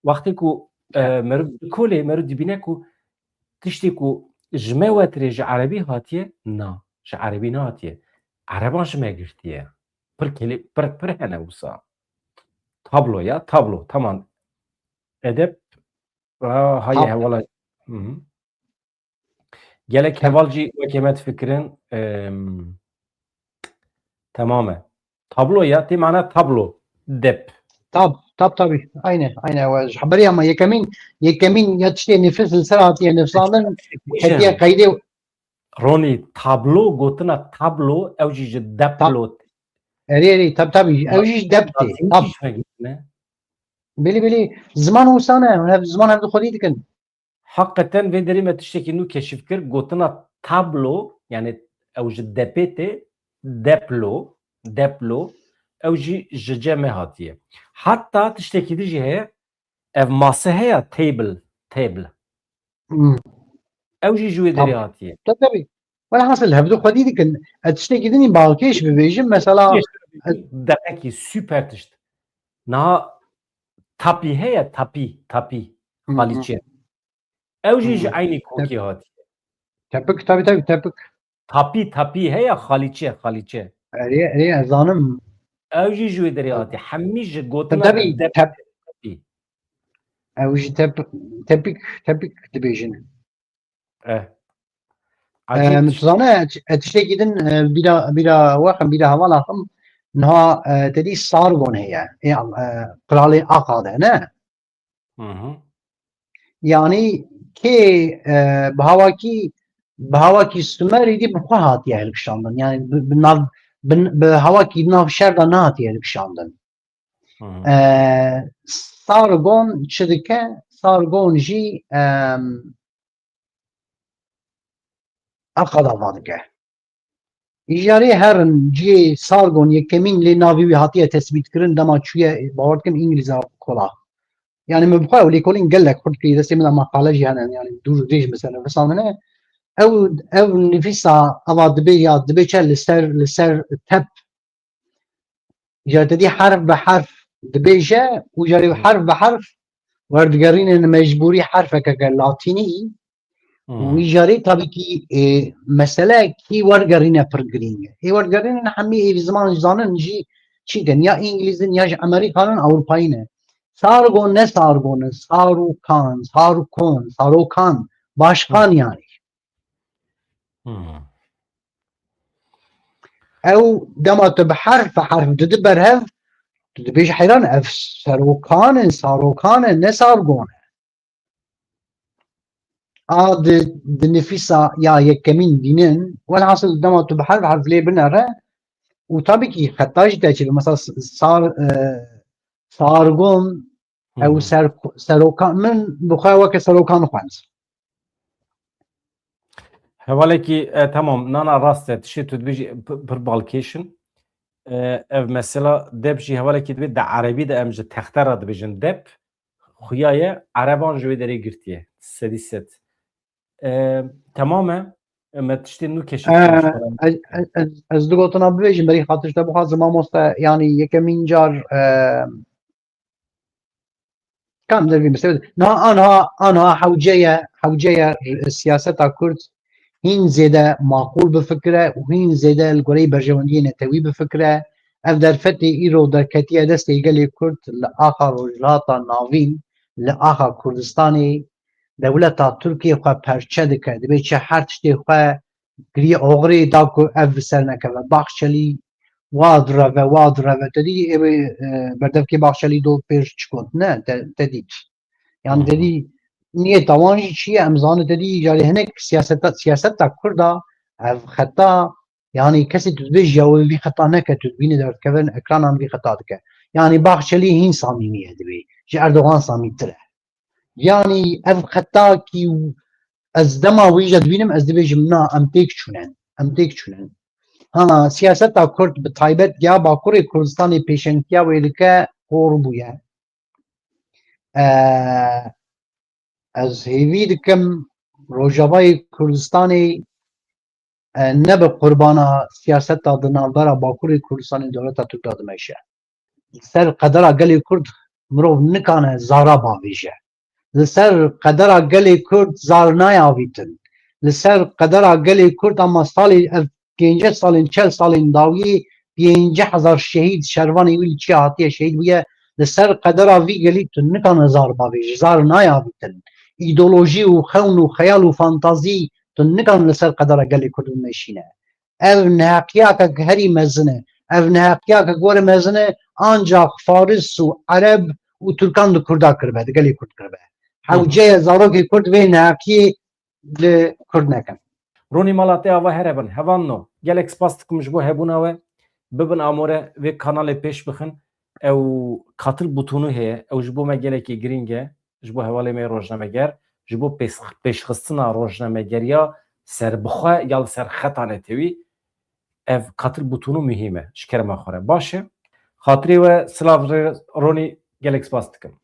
Wextê ku, e, meriv dikolê, meriv dibîne ku tiştê ku ji me wetirê ji erebî hatiye, na, ji erebî nehatiye. Ereban ji me girtiye. Pir kelî-, pir, pir hene wisa. Tablo ya, tablo. Tamam. Edeb, a, hayê Tab- hevala. Hı hı. Gelek Tab- heval jî wekê me difikirin, em, temam e. Tablo ya, tê mana tablo. Dep. Tab, tab, tabî. Aynen, aynen. Ew ji xeberê ama yekemîn, yekemîn ya tiştê nifis li ser hatiye nifsandin, Nifşandin. hetiye qeydê. Ronî, tablo, gotina tablo, ew jî ji deplo. Erê, erê, tab, tabî. Ew jî ji dep tê. Latînkî Tab. ji me gotine. Belê, belê. Ziman wisa ne. Hev, ziman hev di xwedî dikin. Heqeten vê derê me tiştekî nû keşif kir, gotina tablo, yani ew ji depê tê, deplo, deplo, ew jî ji cem me hatiye. Heta tiştekî din jî heye, ev mase heye, table, table. Hmm. Ew jî ji wê derê Tab- hatiye. Tabii, tabii. Welhasil hevdu xwedî dikin. Ez tiştekî din ê balkêş bibêjim, mesela, Balkêş bibêjim, deqekî, super tişt. Niha tapî heye, tapî, tapî, Hı hı. xalîçe. Ew jî ji Hı. eynî kokê Tep-, hatiye. Tepik, tabii, tabii, tepik. Tapî, tapî heye, xalîçe, xalîçe. Erê, erê, ez zanim. Ew jî ji wê derê Tabii. hatiye. Hemî ji gotina Tabii, dep-, tep-, tapî. Ew jî tep-, tepik, tepik dibêjin. Eh. Em, Acayip. Tu zane, ez tiştekî din, e, bîra, bîra waxim, bîra hevala xim, niha, e, te dî Sargon heye. Ê, e, qiralê Axa de, ne? Hı hı. Yani kê, e, bi hawakî, bi hawakî Sumerî dî bi xwe hatiye hilkişandin. Yani bi, bi nav, bi, bi hawakî nav şer de nehatiye hilkişandin. Hı hı. E, Sargon çi dike? Sargon jî, em, Axa dava dike. Îjarê herin cihê Sargon yekemîn lê navê wî hatiye tesbîtkirin dema çûye, bawer dikin, Îngilîza kola. Yani min bi xwe ew lêkolîn gelek xurt kiriye, destê min de maqale jî hene, yani dûr û dirêj mesela nivîsandine. Ew, ew nivîsa ava dibe ya dibe çe li ser, li ser tep. Ya te dî herf bi herf dibêje û jarê Hı. herf bi herf werdigerînin mecbûrî herfekeke latînî. Hı. Û îjarê tabii ki, e, mesele kî wergerîne pir girîng e. Ê wergerînin hemî ê ziman zanin jî çî din, ya Îngilîzin, ya ji Amerîkanin, Ewropayî ne. Sargon ne Sargon in, Sarukan, Sarukon, Sarokan, başkan Hı. yani. Hmm. Ew dema tu bi herf bi herf didi berhev, tu dibêjî heyran, ev serokan in, sarokan in, ne sargon e. A di, di nifîsa ya yekemîn dînin, welhasil dema tu bi herf herf lê binere, û tabii ki xeta jî te çêbe. Mesela s-, sar, e, sargon, Hı ew hı. ser, serokan, min bi xwe weke serokan xwend. Hevalekî, e, tamam, nana rast e, tiştê tu dibêjî p-, pir balkêş in. E, ev mesela dep jî hevalekî dibê di erebî de em ji texte re dibêjin dep, xuya ye, ereban ji wê derê girtiye. Sedî sed. E, temam e, e, me tiştê nû keşif E, kiriş. ez, ez, ez, ez du gotina bibêjim, berî xatir te bixwazim, mamoste, yani yekemîn car, e, Kam dervî mesele. Na anha, anha hewce ye, hewce ye, e, siyaseta Kurd hîn zêde maqûl bifikire û hîn zêde li goreyê berjewendiyê netewî bifikire. Ev derfetê îro derketiye destê gelê Kurd li axa Rojhilata Navîn, li axa Kurdistanê, dewleta Tirkiyê xwe perçe dike, dibê çi her tiştê xwe girî oxirê da ku ev bi ser nekeve. Baxçelî wa direve, wa direve. Te dî ê, e, berdevkê Baxçelî do pêr çi got? Ne, te, te dît. Yani Hı hı. te dî niyeta wan jî çi ye? Em zanin te dî carê hinek siyaseta, siyaseta Kurda ev xeta, yani kesê tu dibêjî ya wê vî xeta neke, tu dibînî derdikevin ekranan vî xeta dike. Yani Baxçelî hîn samîmî ye dibê. Ji Erdogan samîtir e. Yani ev xeta kî ez dema wî jî dibînim, ez dibêjim, na, em têk çûne. Em têk çûnin. Ha, siyaseta Kurd bi taybet ya Bakurê Kurdistanê pêşengtiya wê dike qor bûye. E, ez hêvî dikim Rojavayê Kurdistanê e, nebe qurbana siyaseta di navbera Bakurê Kurdistanê dewleta Tirk de dimeşe. Li ser qedera gelê Kurd mirov nikane zara bavêje. Li ser qedera gelê Kurd zar nayê avîtin. Li ser qedera gelê Kurd ama salê ev pêncî salên, çel salên dawiyê pêncî hezar şehîd şervanê wî li çiya hatiye şehîd bûye. Li ser qedera vî gelî tu nikane zar bavêje, zar nayê avîtin. Îdeolojî û xewn û xeyal û fantazî tu nikan li ser qedera gelê Kurd bimeşîne. Ev neheqiyakek herî mezin e. Ev neheqiyakek were mezin e, ancak Faris û Ereb û Tirkan di Kurda kiribe, di gelê Kurd kiribe. Hewce ye zarokê Kurd vê neheqiyê li Kurd nekin. Ronî, mala te ava here bin. Hevalno, gelek spas dikim ji bo hebûna we. Bibin amore vê kanalê pêş bixin. Ew katil butonu heye. Ew ji bo me gelekî girîng e. Ji bo hevalê me rojnameger, ji bo pês-, pêşxistina rojnamegeriya serbixwe ya li ser xeta netewî, ev katil butonu muhîm e. Ji kerema xwe re. Baş e. Xatirê we silav re Ronî, gelek spas dikim.